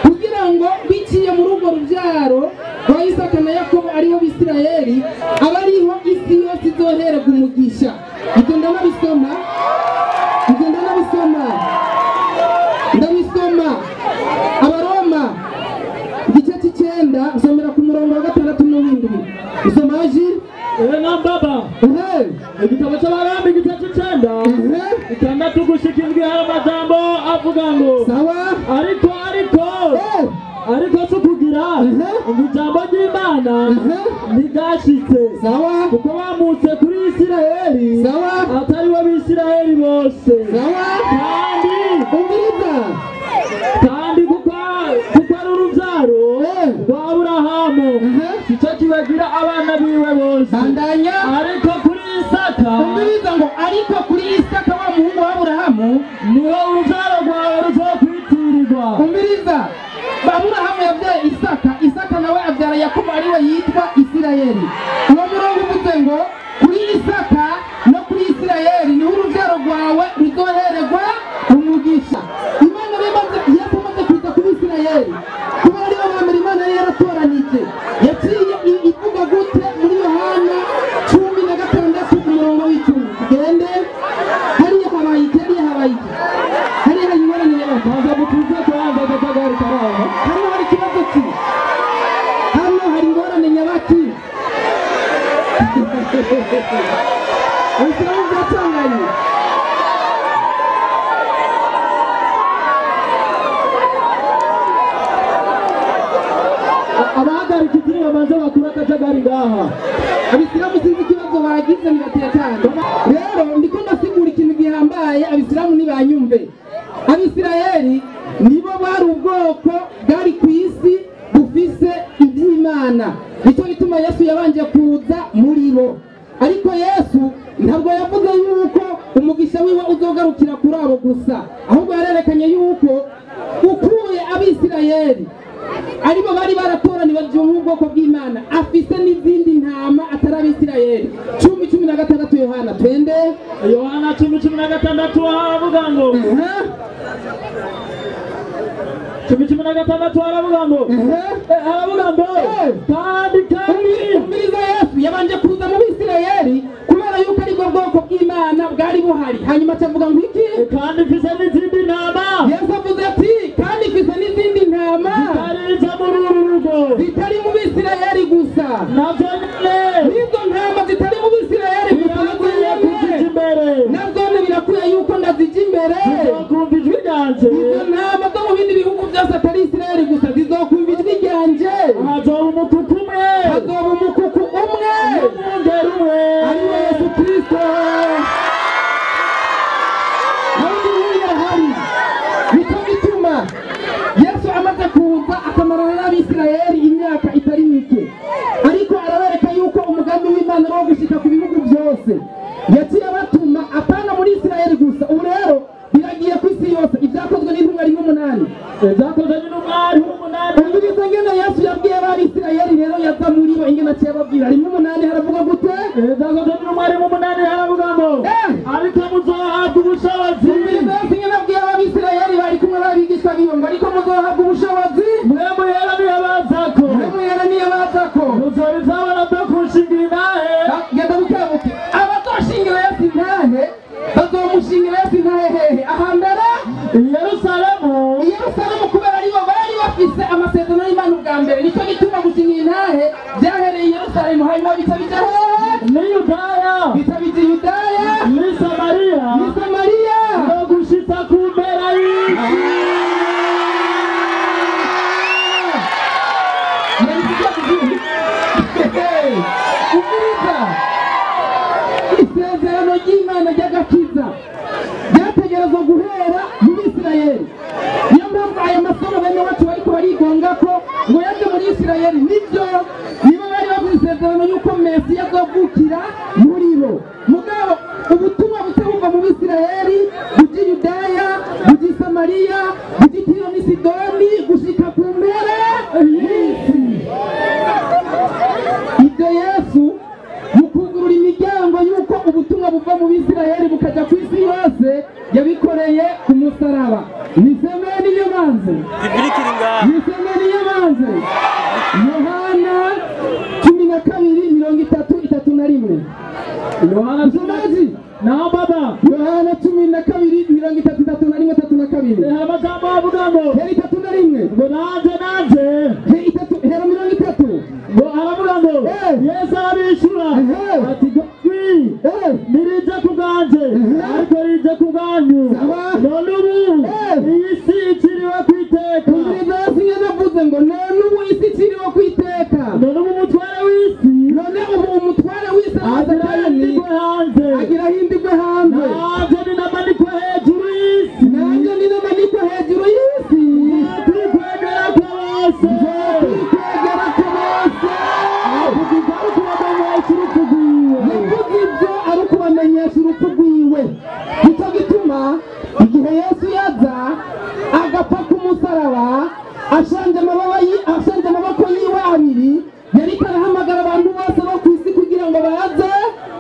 kugira ngo biciye muri urwo rubyaro rwa Isaka na Yakobo ariho Bisirayeli abariho isi yose izohererwa umugisha. Ibyo ndabisoma, ibyo ndabisoma, ndabisoma. Abaroma igice cy'icyenda nsomera ku murongo wa 6 n'uwindwi. Usomaji? Na baba. Igitabo cy'Abaroma Abami igice c'icenda 6 gushika 7 hari amajambo avuga ngo sawa. Ariko ariko si ukugira ngo ijambo ry'Imana ntiryashitse, sawa, kuko bamutse kuri Isirayeli, sawa, atari bo Bisirayeli bose, sawa. Kandi umviriza, kandi kuko ari urubyaro rwa Aburahamu, sico kibagira abana biwe bose. Bandanya. Ariko kuri Isaka, umviriza ngo ariko kuri Isaka wa muhungu wa Aburahamu niho urubyaro rwawe ruzokwitirirwa. Umviriza, Aburahamu yabyaye Isaka, Isaka nawe abyara Yakobo ariwe yitwa Isirayeli. Uwo murongo uvuze ngo kuri Isaka no kuri Isirayeli niho urubyaro rwawe ruzohererwa umugisha. Imana bimaze, Yesu amaze kuza kuri Isirayeli, kubera aribo ba mbere Imana yari yaratoranije, yaciye ivuga gute muri Yohana 16 umurongo w'10. Tugende hariya habaye iki, hariya habaye iki, hariya hari ingorane y'abantu. Banza mutuze kwanza akajagari karaho. Hano hari ikibazo ki? Hano hari ingorane nyabaki? Abisilamu byatanganye. Abahagarika idini babanza bakura akajagari ngaha. Abisilamu sinzi ikibazo bagize ntibatekana. Rero ndiko ndasigura ikintu gihambaye, abisilamu ntibanyumve. Abisirayeli nibo bari ubwoko bwari ku isi bufise iby'Imana, nicyo gituma Yesu yabanje kuza muri bo. Ariko Yesu ntabwo yavuze yuko umugisha wiwe uzogarukira kuri abo gusa, ahubwo yarerekanye yuko ukuye Abisirayeli aribo bari baratoraniwe nk'ubwoko bw'Imana, afise n'izindi ntama atari Abisirayeli. 10:16 Yohana, twende Yohana 10:16 haravuga ngo 10:16 haravuga ngo haravuga ngo kandi umviriza, Yesu yabanje kuza mu Bisirayeli kubera yuko aribwo bwoko bw'Imana bwari buhari. Hanyuma acavuga ngo iki? Kandi mfise n'izindi ntama. Yesu avuze ati kandi mfise n'izindi ntama zitari muri uru rugo, zitari mu Bisirayeli gusa. Navyo nyene n'izo ntama zitari mu Bisirayeli gusa birakwiye kuzija imbere, navyo birakwiye yuko ndazija imbere, zizokumva ijwi ryanje. Izo ntama zo mu bindi bihugu byose atari Isirayeli gusa zizokumva ijwi ryanje. Hazoba umukuku umwe, hazoba umukuku umwe n'umwungeri umwe, ariwe Yesu Kristo. Nta wundi ahari. Nicyo gituma Yesu amaze kuza akamarana n'Abisirayeli imyaka itari mike, ariko arabereka yuko umugambi w'Imana wo gushika ku bihugu byose. Yaciye abatuma apana muri Isirayeli gusa, ubu rero biragiye ku isi yose. Ibyakozwe n'intumwa 1:8. Ibyakozwe n'intumwa 1:8. Umviriza ingene Yesu yabwiye abisirayeli rero yaza muri bo, ingene aciye ababwira. 1:8 haravuga gute? Ibyakozwe n'intumwa 1:8 haravuga ngo ariko muzohabwa ubushobozi. Umviriza Yesu ingene abwiye abisirayeli bari kumwe n'abigishwa biwe ngo ariko muzohabwa ubushobozi. Mwemu Yera niyabazako, Mwemu Yera niyabazako, muzoba ivyabona vyo kunshingira intahe. Genda bukebuke, abazoshingira Yesu intahe bazomushingira Yesu intahe hehe? Ahambere i Yerusalemu. I Yerusalemu, kubera aribo bari bafise amasezerano y'Imana ubwa mbere. Nicyo gituma gushingira intahe byahereye i Yerusalemu, hanyuma bica bija hehe? Ni Yudaya, bica bija i Yudaya, ni Samariya, ni Samariya, no gushitsa ku mpera y'isi. Mnanisikia vizuri? Umviriza, isezerano ry'Imana ry'agakiza ryategerezwa guhera mu Bisirayeli. Niyo mpamvu aya masomo bene wacu bariko barigonga ko ngo yaje muri Isirayeli. Nivyo, nibo bari bavuze isezerano yuko Mesiya azovukira muri bo. Mugabo ubutumwa buca buva mu Bisirayeli buja i Yudaya, buja i Samariya, buja i Tiro n'i Sidoni, gushika ku mpera y'isi. Ibyo Yesu mu kugurura imiryango yuko ubutumwa buva mu Bisirayeli bukajya ku isi yose yabikoreye ku musaraba. Nisemeni yabanze, nisemeni yabanze. Yohana 12:30 31. Yohana msomaji. Naam baba. Yohana 12:30 31 32. Amagambo avuga ngo heri 31 ngo nanje nanje heri 3 hera 30 ngo aravuga ngo Yesu arabishura ati gwi nirije ku bwa Ariko rije ku bwanyu. None ubu iyi si ikiriho ku iteka. Umviriza Yesu nyene avuze ngo none ubu isi ikiriho ku iteka. None ubu umutware w'isi, none ubu umutware w'isi agira ahindigwe hanze. Agira ahindigwe hanze. Nanjye ninamanikwa hejuru y'isi. Nanjye ninamanikwa hejuru y'isi. Nzokwikwegera kwa bose. Nzokwikwegera kwa bose. Avuga ibyo ari ukubamenyesha urupfu rwiwe. Yavuze ibyo ari ukubamenyesha urupfu rwiwe. Nicyo gituma igihe Yesu yaza agapfa ku musaraba ashanje amaboko yiwe abiri, yariko arahamagara abantu bose bo ku isi kugira ngo baze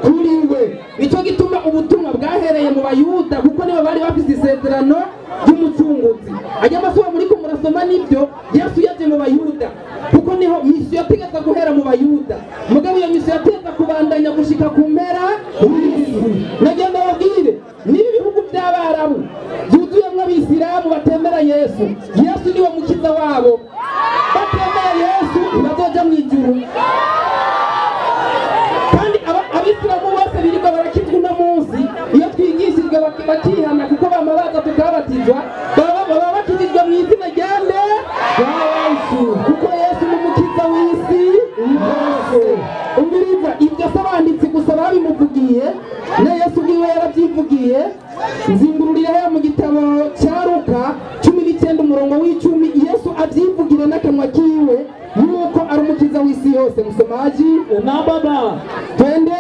kuri we. Nicyo gituma ubutumwa bwahereye mu Bayuda, kuko nibo bari bafise isezerano ry'umucunguzi. Ajya amasomo muriko murasoma nibyo, Yesu yaje mu Bayuda kuko niho misiyo yategeza guhera mu Bayuda. Mugabo iyo misiyo yategeza kubandanya gushika ku mpera y'isi. Nagenda babwire, niba ibihugu by'Abarabu byuzuyemwo abisilamu batemera Yesu, Yesu niwe mukiza wabo. Batemera Yesu ntibazoja mu ijuru. Kandi abisilamu bose birirwa barakizwa uno munsi, iyo twigishijwe bakihana kuko bama baza tukabatizwa, baba bakijijwe mu izina rya nde? Rya Yesu. Kuko Yesu ni umukiza w'isi yose. Umviriza, ibyo si abanditsi gusa babimuvugiye, na Yesu ubwiwe yarabyivugiye. Nzingururira haya mu gitabo cya Luka 19 umurongo w'icumi, Yesu abyivugire n'akanwa kiwe yuko ari umukiza w'isi yose. Msomaji na baba twende.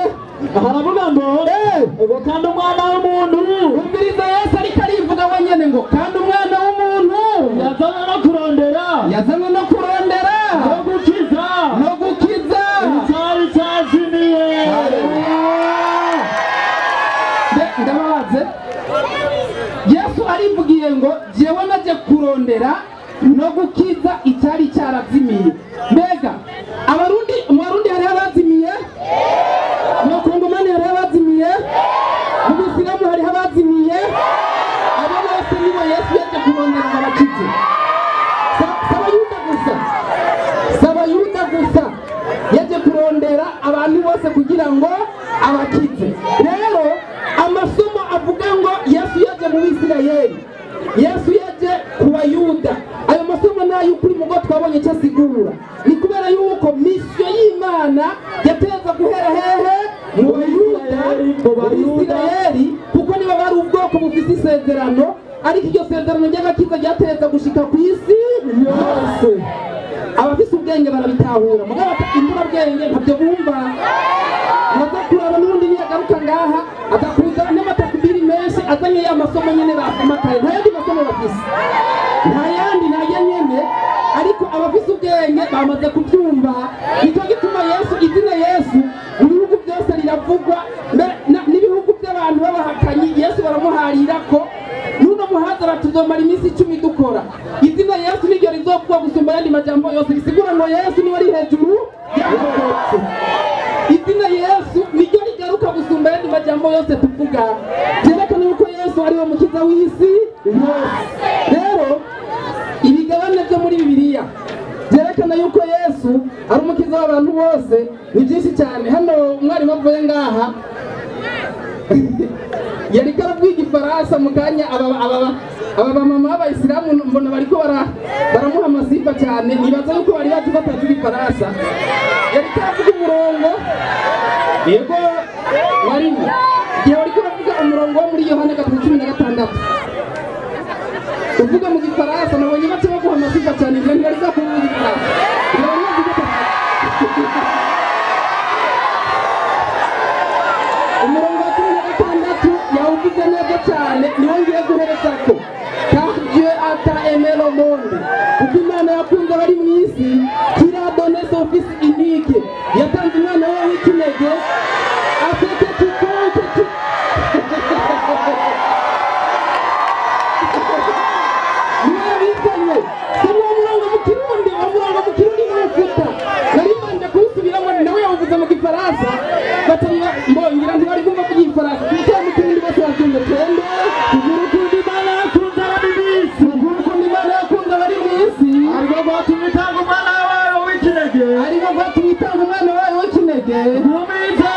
Haravuga ngo ngo kandi umwana w'umuntu. Umviriza, Yesu ariko arivuga wenyene ngo kandi umwana w'umuntu yazanywe no kurondera, yazanywe no kurondera no gukiza, no gukiza icyari cyazimiye. Ndababaze, Yesu arivugiye ngo jewe naje kurondera no gukiza icyari cyarazimiye. Mbega abarundi, mu Barundi hariho abazimiye, mu Bakongomani hariho abazimiye, mu Bisilamu hariho abazimiye. Abo bose nibo Yesu yaje kurondera ngo abakize. Si Abayuda gusa, si Abayuda gusa, yaje kurondera abantu bose kugira ngo abakize. Rero amasomo avuga ngo Yesu yaje mu Bisirayeli, Yesu yaje ku Bayuda, ayo masomo nayo ukuri mugo twabonye icyo asigura. Ni kubera yuko misiyo y'Imana yateza guhera hehe? Mu Bayuda, mu Bisirayeli, kuko nibo bari ubwoko bufise isezerano, ariko iryo sezerano ry'agakiza ryateza gushika ku isi yose. Abafise ubwenge barabitahura, mugabo imburabwenge ntabyo bumva. Baza kuraba n'ubundi niyagaruka ngaha atakuza n'amatakubiri menshi azanye ya masomo nyene basoma kare. Nta yandi masomo bafise, nta yandi, ntayo nyene. Ariko abafise ubwenge bamaze kubyumva. Nicyo gituma Yesu, izina Yesu mu bihugu byose riravugwa, n'ibihugu by'abantu b'abahakanyi Yesu baramuharira ko nuno muhazara tuzomara iminsi 10 dukora. Izina Yesu niryo rizovugwa gusumba ayandi majambo yose, bisigura ngo Yesu niwe ari hejuru ya bose. Izina Yesu niryo rigaruka gusumba ayandi majambo yose tuvuga, byerekana yuko Yesu ari we mukiza w'isi yose. Rero ibigabane byo muri Bibiliya byerekana yuko Yesu ari umukiza w'abantu bose ni byinshi cyane. Hano umwarimu avuye ngaha yariko aravuga igifaransa mu kanya, aba bamama b'abayisilamu mbona bariko baramuha amasifa cyane, nibaza yuko bari bazi ko atazi igifaransa. Yariko aravuga umurongo, yego warimo igihe bariko baravuga umurongo wo muri Yohana 3:16 uvuga mu gifaransa, nabonye baca baguha amasifa cyane, ngira ntibari bwakuvuga igifaransa. Umurongo wa 16 yawuvuze neza cyane, niwo ngiye guherezako. Car Dieu a tant aimé le monde, kuko Imana yakunze abari mu isi, qu'il a donné son fils unique, yatanze umwana we w'ikinege, afin que quiconque qui niwe bitanye. Si uwo murongo mu Kirundi, uwo murongo mu Kirundi n'uwufuta, nari mbanje kuwusubiramo, nawe yawuvuze mu Gifaransa, ngira ntibari kumva kuvuga Igifaransa, kuko mu Kirundi bose babyumva. Twende Kugira ukundi Imana yakunze abari mu isi, kugira ukundi Imana yakunze abari mu isi, ariko rwatumye itanga umwana wayo w'ikinege, ariko rwatumye itanga umwana wayo w'ikinege, umwizera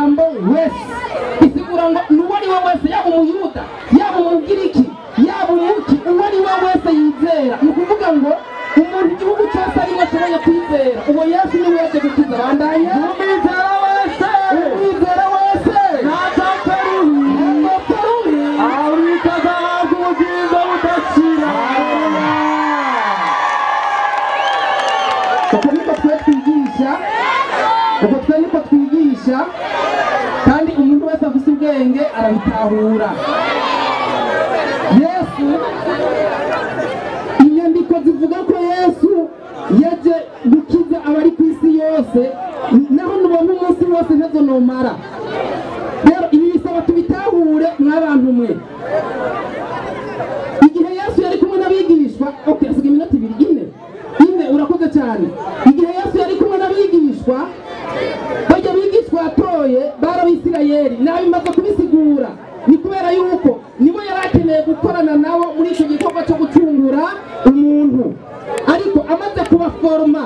ijambo wese bisigura ngo n'uwo ari we wese, yaba umuyuda, yaba umugiriki, yaba umuki, uwo ari we wese yizera. Ni ukuvuga ngo umuntu igihugu cyose arimo ashoboye kwizera uwo Yesu niwe yaje gukiza. Bandanya. Umwizera wese, umwizera wese ntazapfa rubi, ariko azahabwa ubugingo budashira. Uko niko twe twigisha, uko twe niko twigisha, kandi umuntu wese afite ubwenge arabitahura. Yesu, inyandiko zivuga ko Yesu yaje gukiza abari ku isi yose, naho nubona umunsi wose ntazo nomara. Rero ibi bisaba tubitahure mw'abantu mwe. Igihe Yesu yari kumwe n'abigishwa, okay, asiga iminota ibiri, ine, urakoze cyane. Igihe Yesu yari kumwe n'abigishwa, bajya bigishwa yatoye bari Abisirayeli, nabimaze kubisigura. Ni kubera yuko nibo yari akeneye gukorana nabo muri icyo gikorwa cyo gucungura umuntu, ariko amaze kubaforoma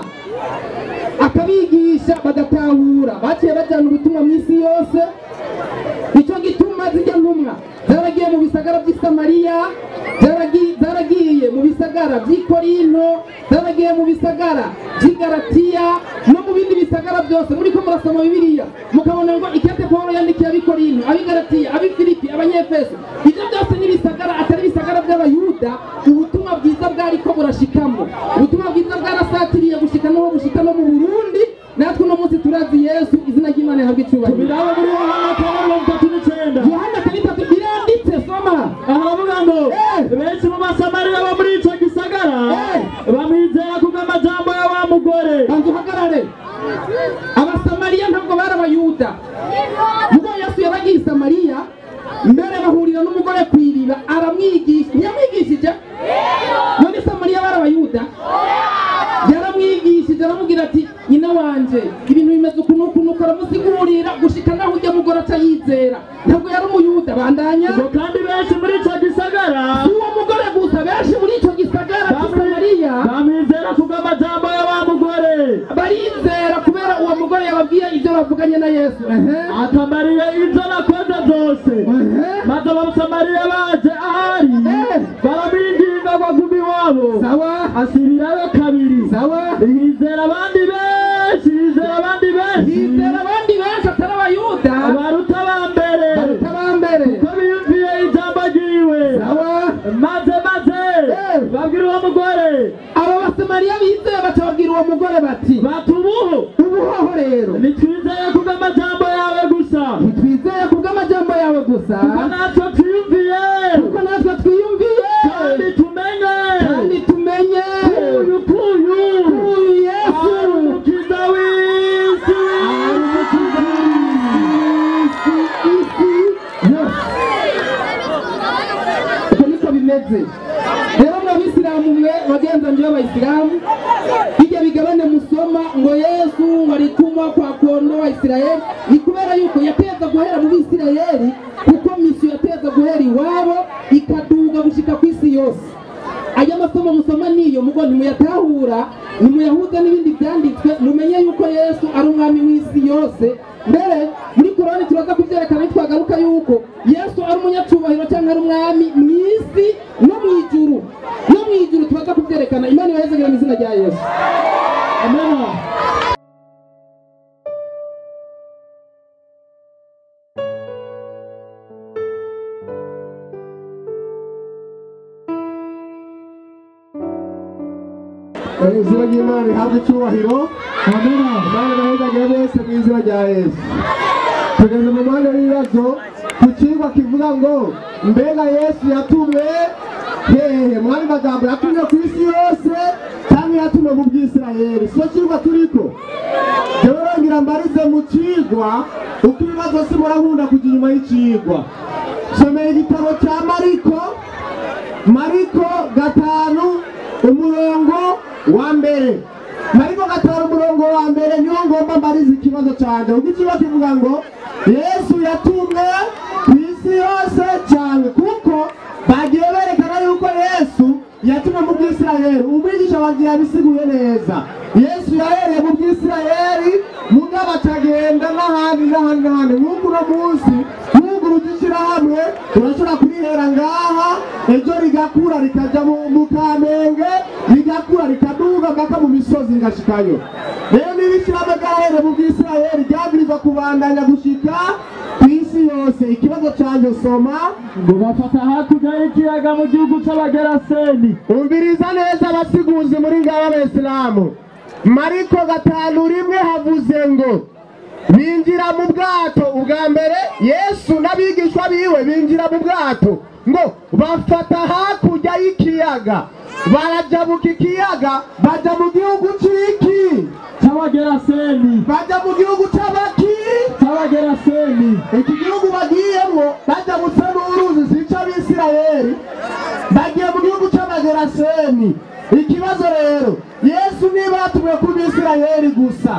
akabigisha bagatahura, baciye bajyana ubutumwa mu isi yose. Nicyo gituma zijya ntumwa zaragiye mu bisagara by'i Samariya, zaragiye mu bisagara by'i Korinto, zaragiye mu bisagara by'i Galatiya no mu bindi bisagara byose. Muri ko murasoma Bibiliya mukabona ngo ikete Pawulo yandikiye ab'i Korinto, ab'i Galatiya, ab'i Filipi, abanyefeso, ibyo byose ni ibisagara atari ibisagara by'Abayuda. Ubutumwa bwiza bwari ko burashikamo, ubutumwa bwiza bwarasatiriye gushika no bushika no mu Burundi. Natwe uno munsi turazi Yesu, izina ry'Imana rihabwe icyubahiro. Tubiraba muri Yohana 4:39. Yohana 3 biranditse, soma. Aha bavuga ngo benshi mu Basamariya bo muri ico gisagara bamwizera kubw'amajambo ya wa mugore. Banza uhagarare. Abasamariya ntabwo bari Abayuda. Ubwo Yesu yabagiye i Samariya, mbere bahurira n'umugore ku iriba, aramwigisha. Ntiyamwigishije? None Samariya bari Abayuda? Yaramwigishije, aramubwira ati nyina wanje ibintu bimeze uku n'uku n'uku, aramusigurira gushika naho ujya mugore aca yizera. Ntabwo yari umuyuda. Bandanya. Ngo kandi benshi muri ico gisagara, si uwo mugore gusa, benshi muri ico gisagara cy'i Samariya bamwizera kubw'amajambo ya wa mugore. Barizera kubera uwo mugore yababwiye ibyo bavuganye na Yesu. Akamariye ibyo nakoze byose. Maze Abasamariya baje ahari baramwinginga ngo agume iwabo. Sawa. Asubirayo kabiri. Sawa. Yizera abandi benshi, yizera abandi benshi, yizera abandi benshi atari Abayuda, baruta aba mbere, baruta aba mbere, kuko biyumviye ijambo ryiwe. Sawa. Maze babwira uwo mugore. Abo Basamariya bizeye baca babwira uwo mugore bati batubuho ubuhoho rero ntitwizeye kubw'amajambo yawe gusa, ntitwizeye kubw'amajambo yawe gusa, kuko natwe twiyumviye, kuko natwe twiyumviye, kandi tumenye, kandi tumenye kuyu kuyu kuyu Yesu ari umukiza w'isi, ari umukiza w'isi yose. Uko niko bimeze. Rero mw'abisilamu mwe bagenzi b'Abayisilamu, bijya bigabane musoma ngo Yesu ngo alitumwa kwa kuondoa Israeli, ni kubera yuko yateza guhera mu Bisirayeli, kuko misiyo yateza guhera iwabo ikaduga gushika ku isi yose. Aya masomo musoma niyo mugo ntimuyatahura, nimuyahuza n'ibindi byanditswe, mumenye yuko Yesu ari umwami w'isi yose. Mbere muri Korani turaza kubyerekana twagaruka yuko Yesu ari umunyacubahiro cyangwa ari umwami mu isi no mu ijuru. No mu ijuru turaza kubyerekana. Imana ibahezagire mu izina rya Yesu. Amen. Izina ry'Imana rihabwe icyubahiro. Imana ibahezagire bose mu izina rya Yesu. Tugeze mu mwanya w'ibibazo ku kigwa kivuga ngo mbega Yesu yatumwe hehe? Mwari magambo yatumwe ku isi yose cyangwa yatumwe mu Bwisirayeli? Sio kigwa turiko. Jewe ngira mbarize mu kigwa uko ibibazo si murankunda kujya inyuma y'ikigwa. Somera igitabo cya Mariko, Mariko 5 umurongo wa mbere. Mariko 5 umurongo wa mbere niwo ngomba mbarize ikibazo cyanjye. Uko ikibazo kivuga ngo Yesu yatumwe ku isi yose cyane, kuko bagiye berekana yuko Yesu yatumwe mu Bwisirayeli. Umwigisha wanjye yabisiguye neza. Yesu yahereye mu Bwisirayeli mugabo atagenda n'ahandi n'ahandi n'ahandi. Nk'uko uno munsi wuguruje ishyirahamwe urashobora kurihera ngaha, ejo rigakura rikaja mu Kamenge, rigakura rikaduga mpaka mu misozi rigashikayo. Rero niba ishyirahamwe ryarahereye mu Bwisirayeli ryabwirizwa kubandanya gushika kw'isi yose. Ikibazo canje soma ngo bafata hakurya y'ikiyaga mu gihugu c'Abageraseni. Umviriza neza abasiguzi muri ngaba b'Abayisilamu. Mariko 5:1 havuze ngo binjira mu bwato. Ubwa mbere Yesu n'abigishwa biwe binjira mu bwato, ngo bafata hakurya y'ikiyaga, barajabuka ikiyaga baja mu gihugu c'iki? C'Abageraseni. Baja mu gihugu c'abaki? C'Abageraseni. Iki gihugu bagiyemwo bajabutse n'uruzi si ic'Abisirayeli, bagiye mu gihugu c'Abageraseni. Ikibazo rero, Yesu niba yatumwe ku Bisirayeli gusa,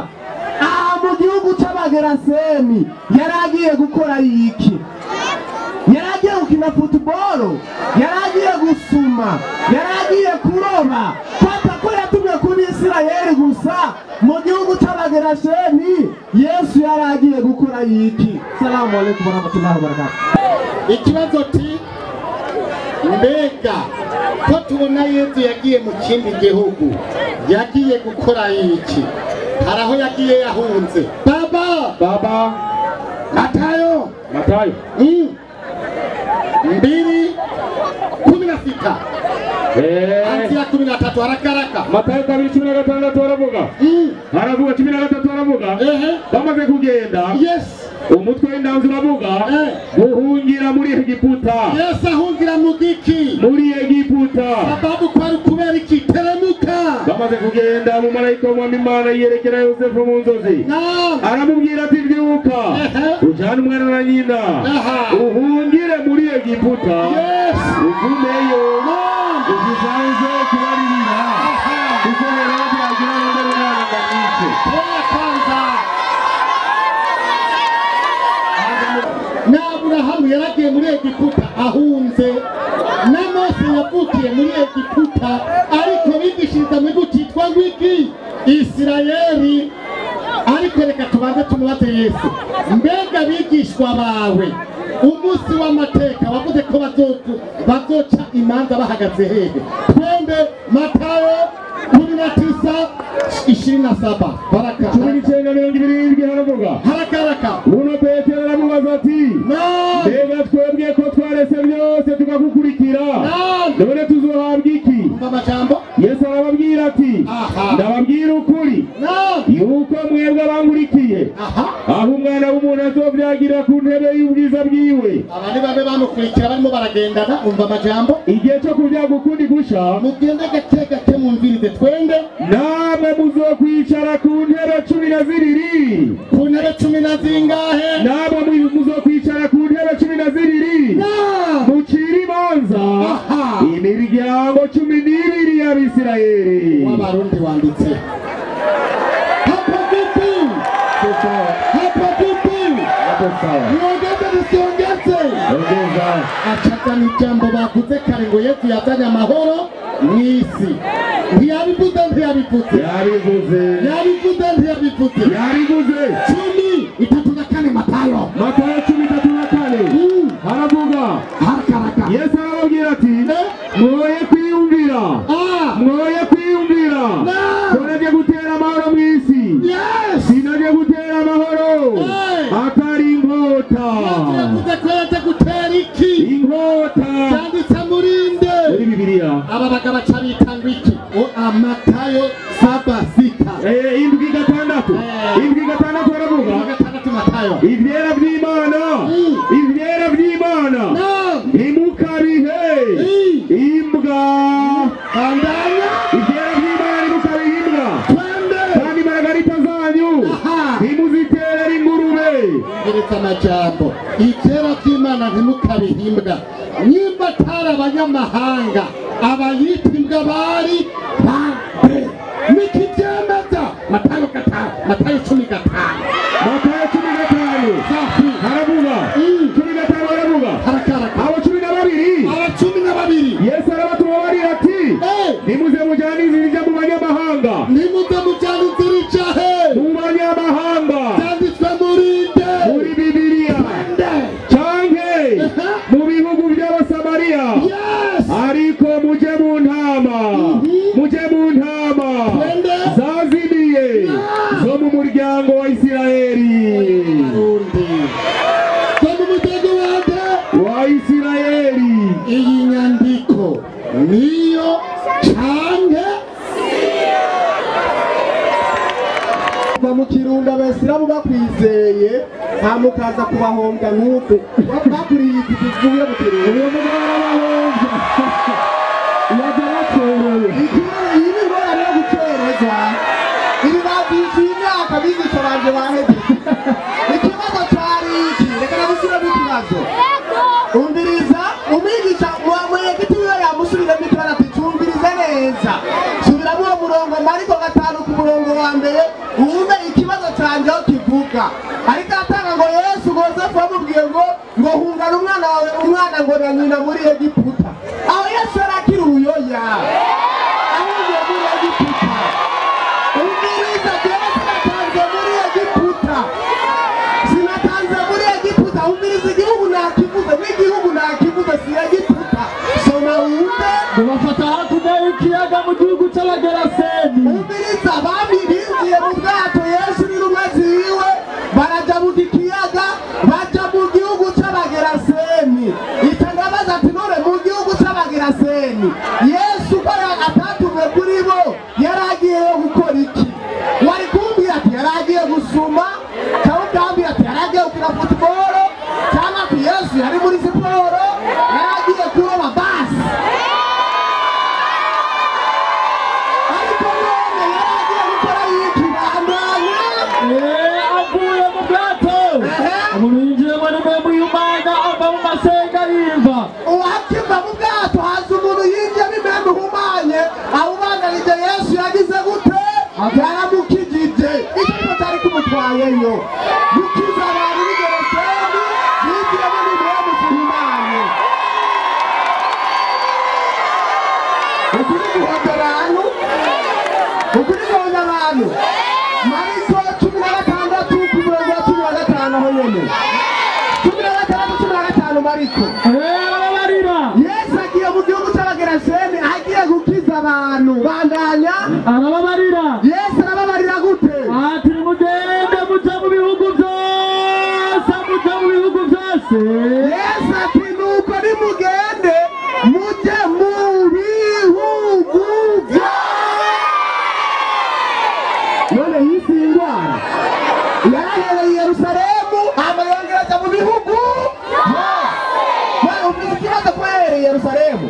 aha mu gihugu c'Abageraseni yaragiye gukora iki? Yaragiye gukina football? Yaragiye gusuma? Yaragiye kuroba? Fata ko yatumwe ku Bisirayeli gusa, mu gihugu c'Abageraseni Yesu yaragiye gukora iki? Salamu alaikum warahmatullahi wabarakatuh. Ikibazo ti mbega ko tubona Yesu yagiye mu kindi gihugu, yagiye gukora iki? Hari aho yagiye yahunze. Baba baba Matayo Matayo 2:16 anzia 13 harakaraka. Matayo 2:16 aravuga. Aravuga 13 aravuga. Bamaze kugenda. Yes. Umutwe w'indanzi uravuga guhungira muri Egiputa. Yesu ahungira mu giki? Muri Egiputa. Sababu kwari kubera iki? Teremuka. Bamaze kugenda, umumarayika w'Umwami Imana yerekera Yosefu mu nzozi, aramubwira ati byuka ujane umwana na nyina uhungire muri Egiputa, ugumeyo uzisanze kubaririra, kuko Herode agira ngo umwana ngo amwice. Na Aburahamu yaragiye muri Egiputa ahunze, na Mose yavukiye muri Egiputa, ariko bigishiriza mu gihugu cyitwa ngwiki? Isirayeli. Ariko reka tubanze tumubaze Yesu, mbega abigishwa bawe umunsi w'amateka wavuze ko bazoca imanza bahagaze hehe? Twende Matayo 19:27. Baraka 19:27 haravuga. Harakaraka. Uno Petero aramubaza ati mbega twebwe ko twarese byose tukagukurikira, none tuzohabwa iki? Yesu arababwira ati ndababwira ukuri yuko mwebwe abankurikiye, aho umwana w'umuntu azovyagira ku ntebe y'ubwiza bwiwe. Abandi babe bamukurikira barimo baragendana. Umva amajambo, igihe cyo kubyaga ukundi gusha, mugende gake gake mwumvirize. Twende. Namwe muzokwicara ku ntebe 12. Ku ntebe 10 na zingahe? Namwe muzokwicara ku ntebe 12 mucire imanza imiryango 12 y'Abisirayeli. W'Abarundi wanditse hapo vipi? Hapo vipi? Niongeze nisiongeze? Ongeza. Acazana ijambo bavuze kare ngo Yesu yazanye amahoro mw'isi. Ntiyabivuze? Ntiyabivuze? Yabivuze. Yabivuze? Ntiyabivuze? Yabivuze. 10:34 Matayo. Matayo 10:34 haravuga. Harakaraka. Yesu arababwira ati mwoye kwiyumvira, mwoye kwiyumvira ko naje gutera amahoro mw'isi. Sinaje gutera amahoro atari inkota. Yavuze ko yaje gutera iki? Inkota. Byanditse muri nde? Muri Bibiliya. Aba bagabo baca bitanga iki? Matayo 7:6. 7:6. 7:6 aravuga. 6 Matayo. Ivyera vy'Imana, ivyera vy'Imana ntimukabihe imbwa. Bandanya. Ivyera vy'Imana ntimukabihe imbwa, kandi imaragarita zanyu ntimuziterere ingurube. Umviriza amajambo, ivyera vy'Imana ntimukabihe imbwa. Nimba atari abanyamahanga abayita imbwa bari bande? Niki vyemeza? Matayo 5, Matayo 15. Matayo 15 haravuga. 15 haravuga. Harakaraka. Abo 12. Abo 12. Yesu arabatubabarira ati nimuze mujane inzira ija mu banyamahanga. Nimuze mujane inzira ija he? Mu banyamahanga. Byanditswe muri nde? muryango wa Isirayeli. Ko mu muryango wande wa Isirayeli. Iyi nyandiko niyo canke mu Kirundo abayisilamu bakwizeye ntamukaza kubahombya nk'uko bakuriye iki kivuye mu Kirundo. Uyu mugabo arabahombya yagerakereye. Iyi ni ingorane yo gukereza. Ibi babyishyuye imyaka abigisha banje bahejeje. Ikibazo cyari iki, reka nagusubiremo ikibazo. Umviriza umwigisha mwenyekiti wiwe yamusubiremo ikibazo ati cumvirize neza, subiramo uwo murongo Mariko 5 ku murongo wa mbere wumve ikibazo canje aho kivuga. Ariko atanga ngo Yesu Yosefu bamubwiye ngo hungana umwana wawe umwana ngo na nyina muri Egiputa. Aho Yesu yarakiri uruyoya ahungiye muri Egiputa. Umviriza jewe sinatanze muri Egiputa, sinatanze muri Egiputa. Umviriza igihugu nakivuze n'igihugu nakivuze si Egiputa. Soma wumve. Bafata hakurya y'ikiyaga mu gihugu cy'Abageraseni. Umviriza abami binjiye mu bwato Yesu n'intumwa ziwe barajabuka ikiyaga baja mu gihugu cy'Abageraseni. Itangabaza ati none mu gihugu cy'Abageraseni Yesu ko atatumwe kuri bo yaragiyeyo gukora iki? Wari kumbwira ati yaragiye gusuma, cyangwa ukambwira ati yaragiye gukina futuboro, cyangwa ati Yesu yari muri siporo, yaragiye kuroba basi. Ariko none yaragiye gukora iki? Bandanya. Avuye mu bwato umuntu yinjiyemo n'impwemu y'Imana ava mu masenga y'imva. Uwakiva mu bwato haza umuntu yinjiyemo impwemu ihumanye awubandanije Yesu yagize gute? Yaramukijije. Icyo nico cyari kimutwayeyo, gukiza abantu b'Igeraseni binjiyemo n'impwemu zihumanye. Ukuri guhoza abantu, ukuri guhoza abantu. Mariko 16 ku murongo wa 15 aho nyene. 16 15 Mariko. Arababarira. Yesu agiye mu gihugu cy'Abageraseni agiye gukiza abantu. Bandanya. Arababarira. Yesu arababarira gute? Ati nimugende muje mu bihugu byose, muje mu bihugu byose. Yesu ati nuko nimugende muje mu bihugu byose. None yisi indwara yarahereye i Yerusalemu hama yongera aja mu bihugu byose. Ufite ikibazo ko yahereye i Yerusalemu?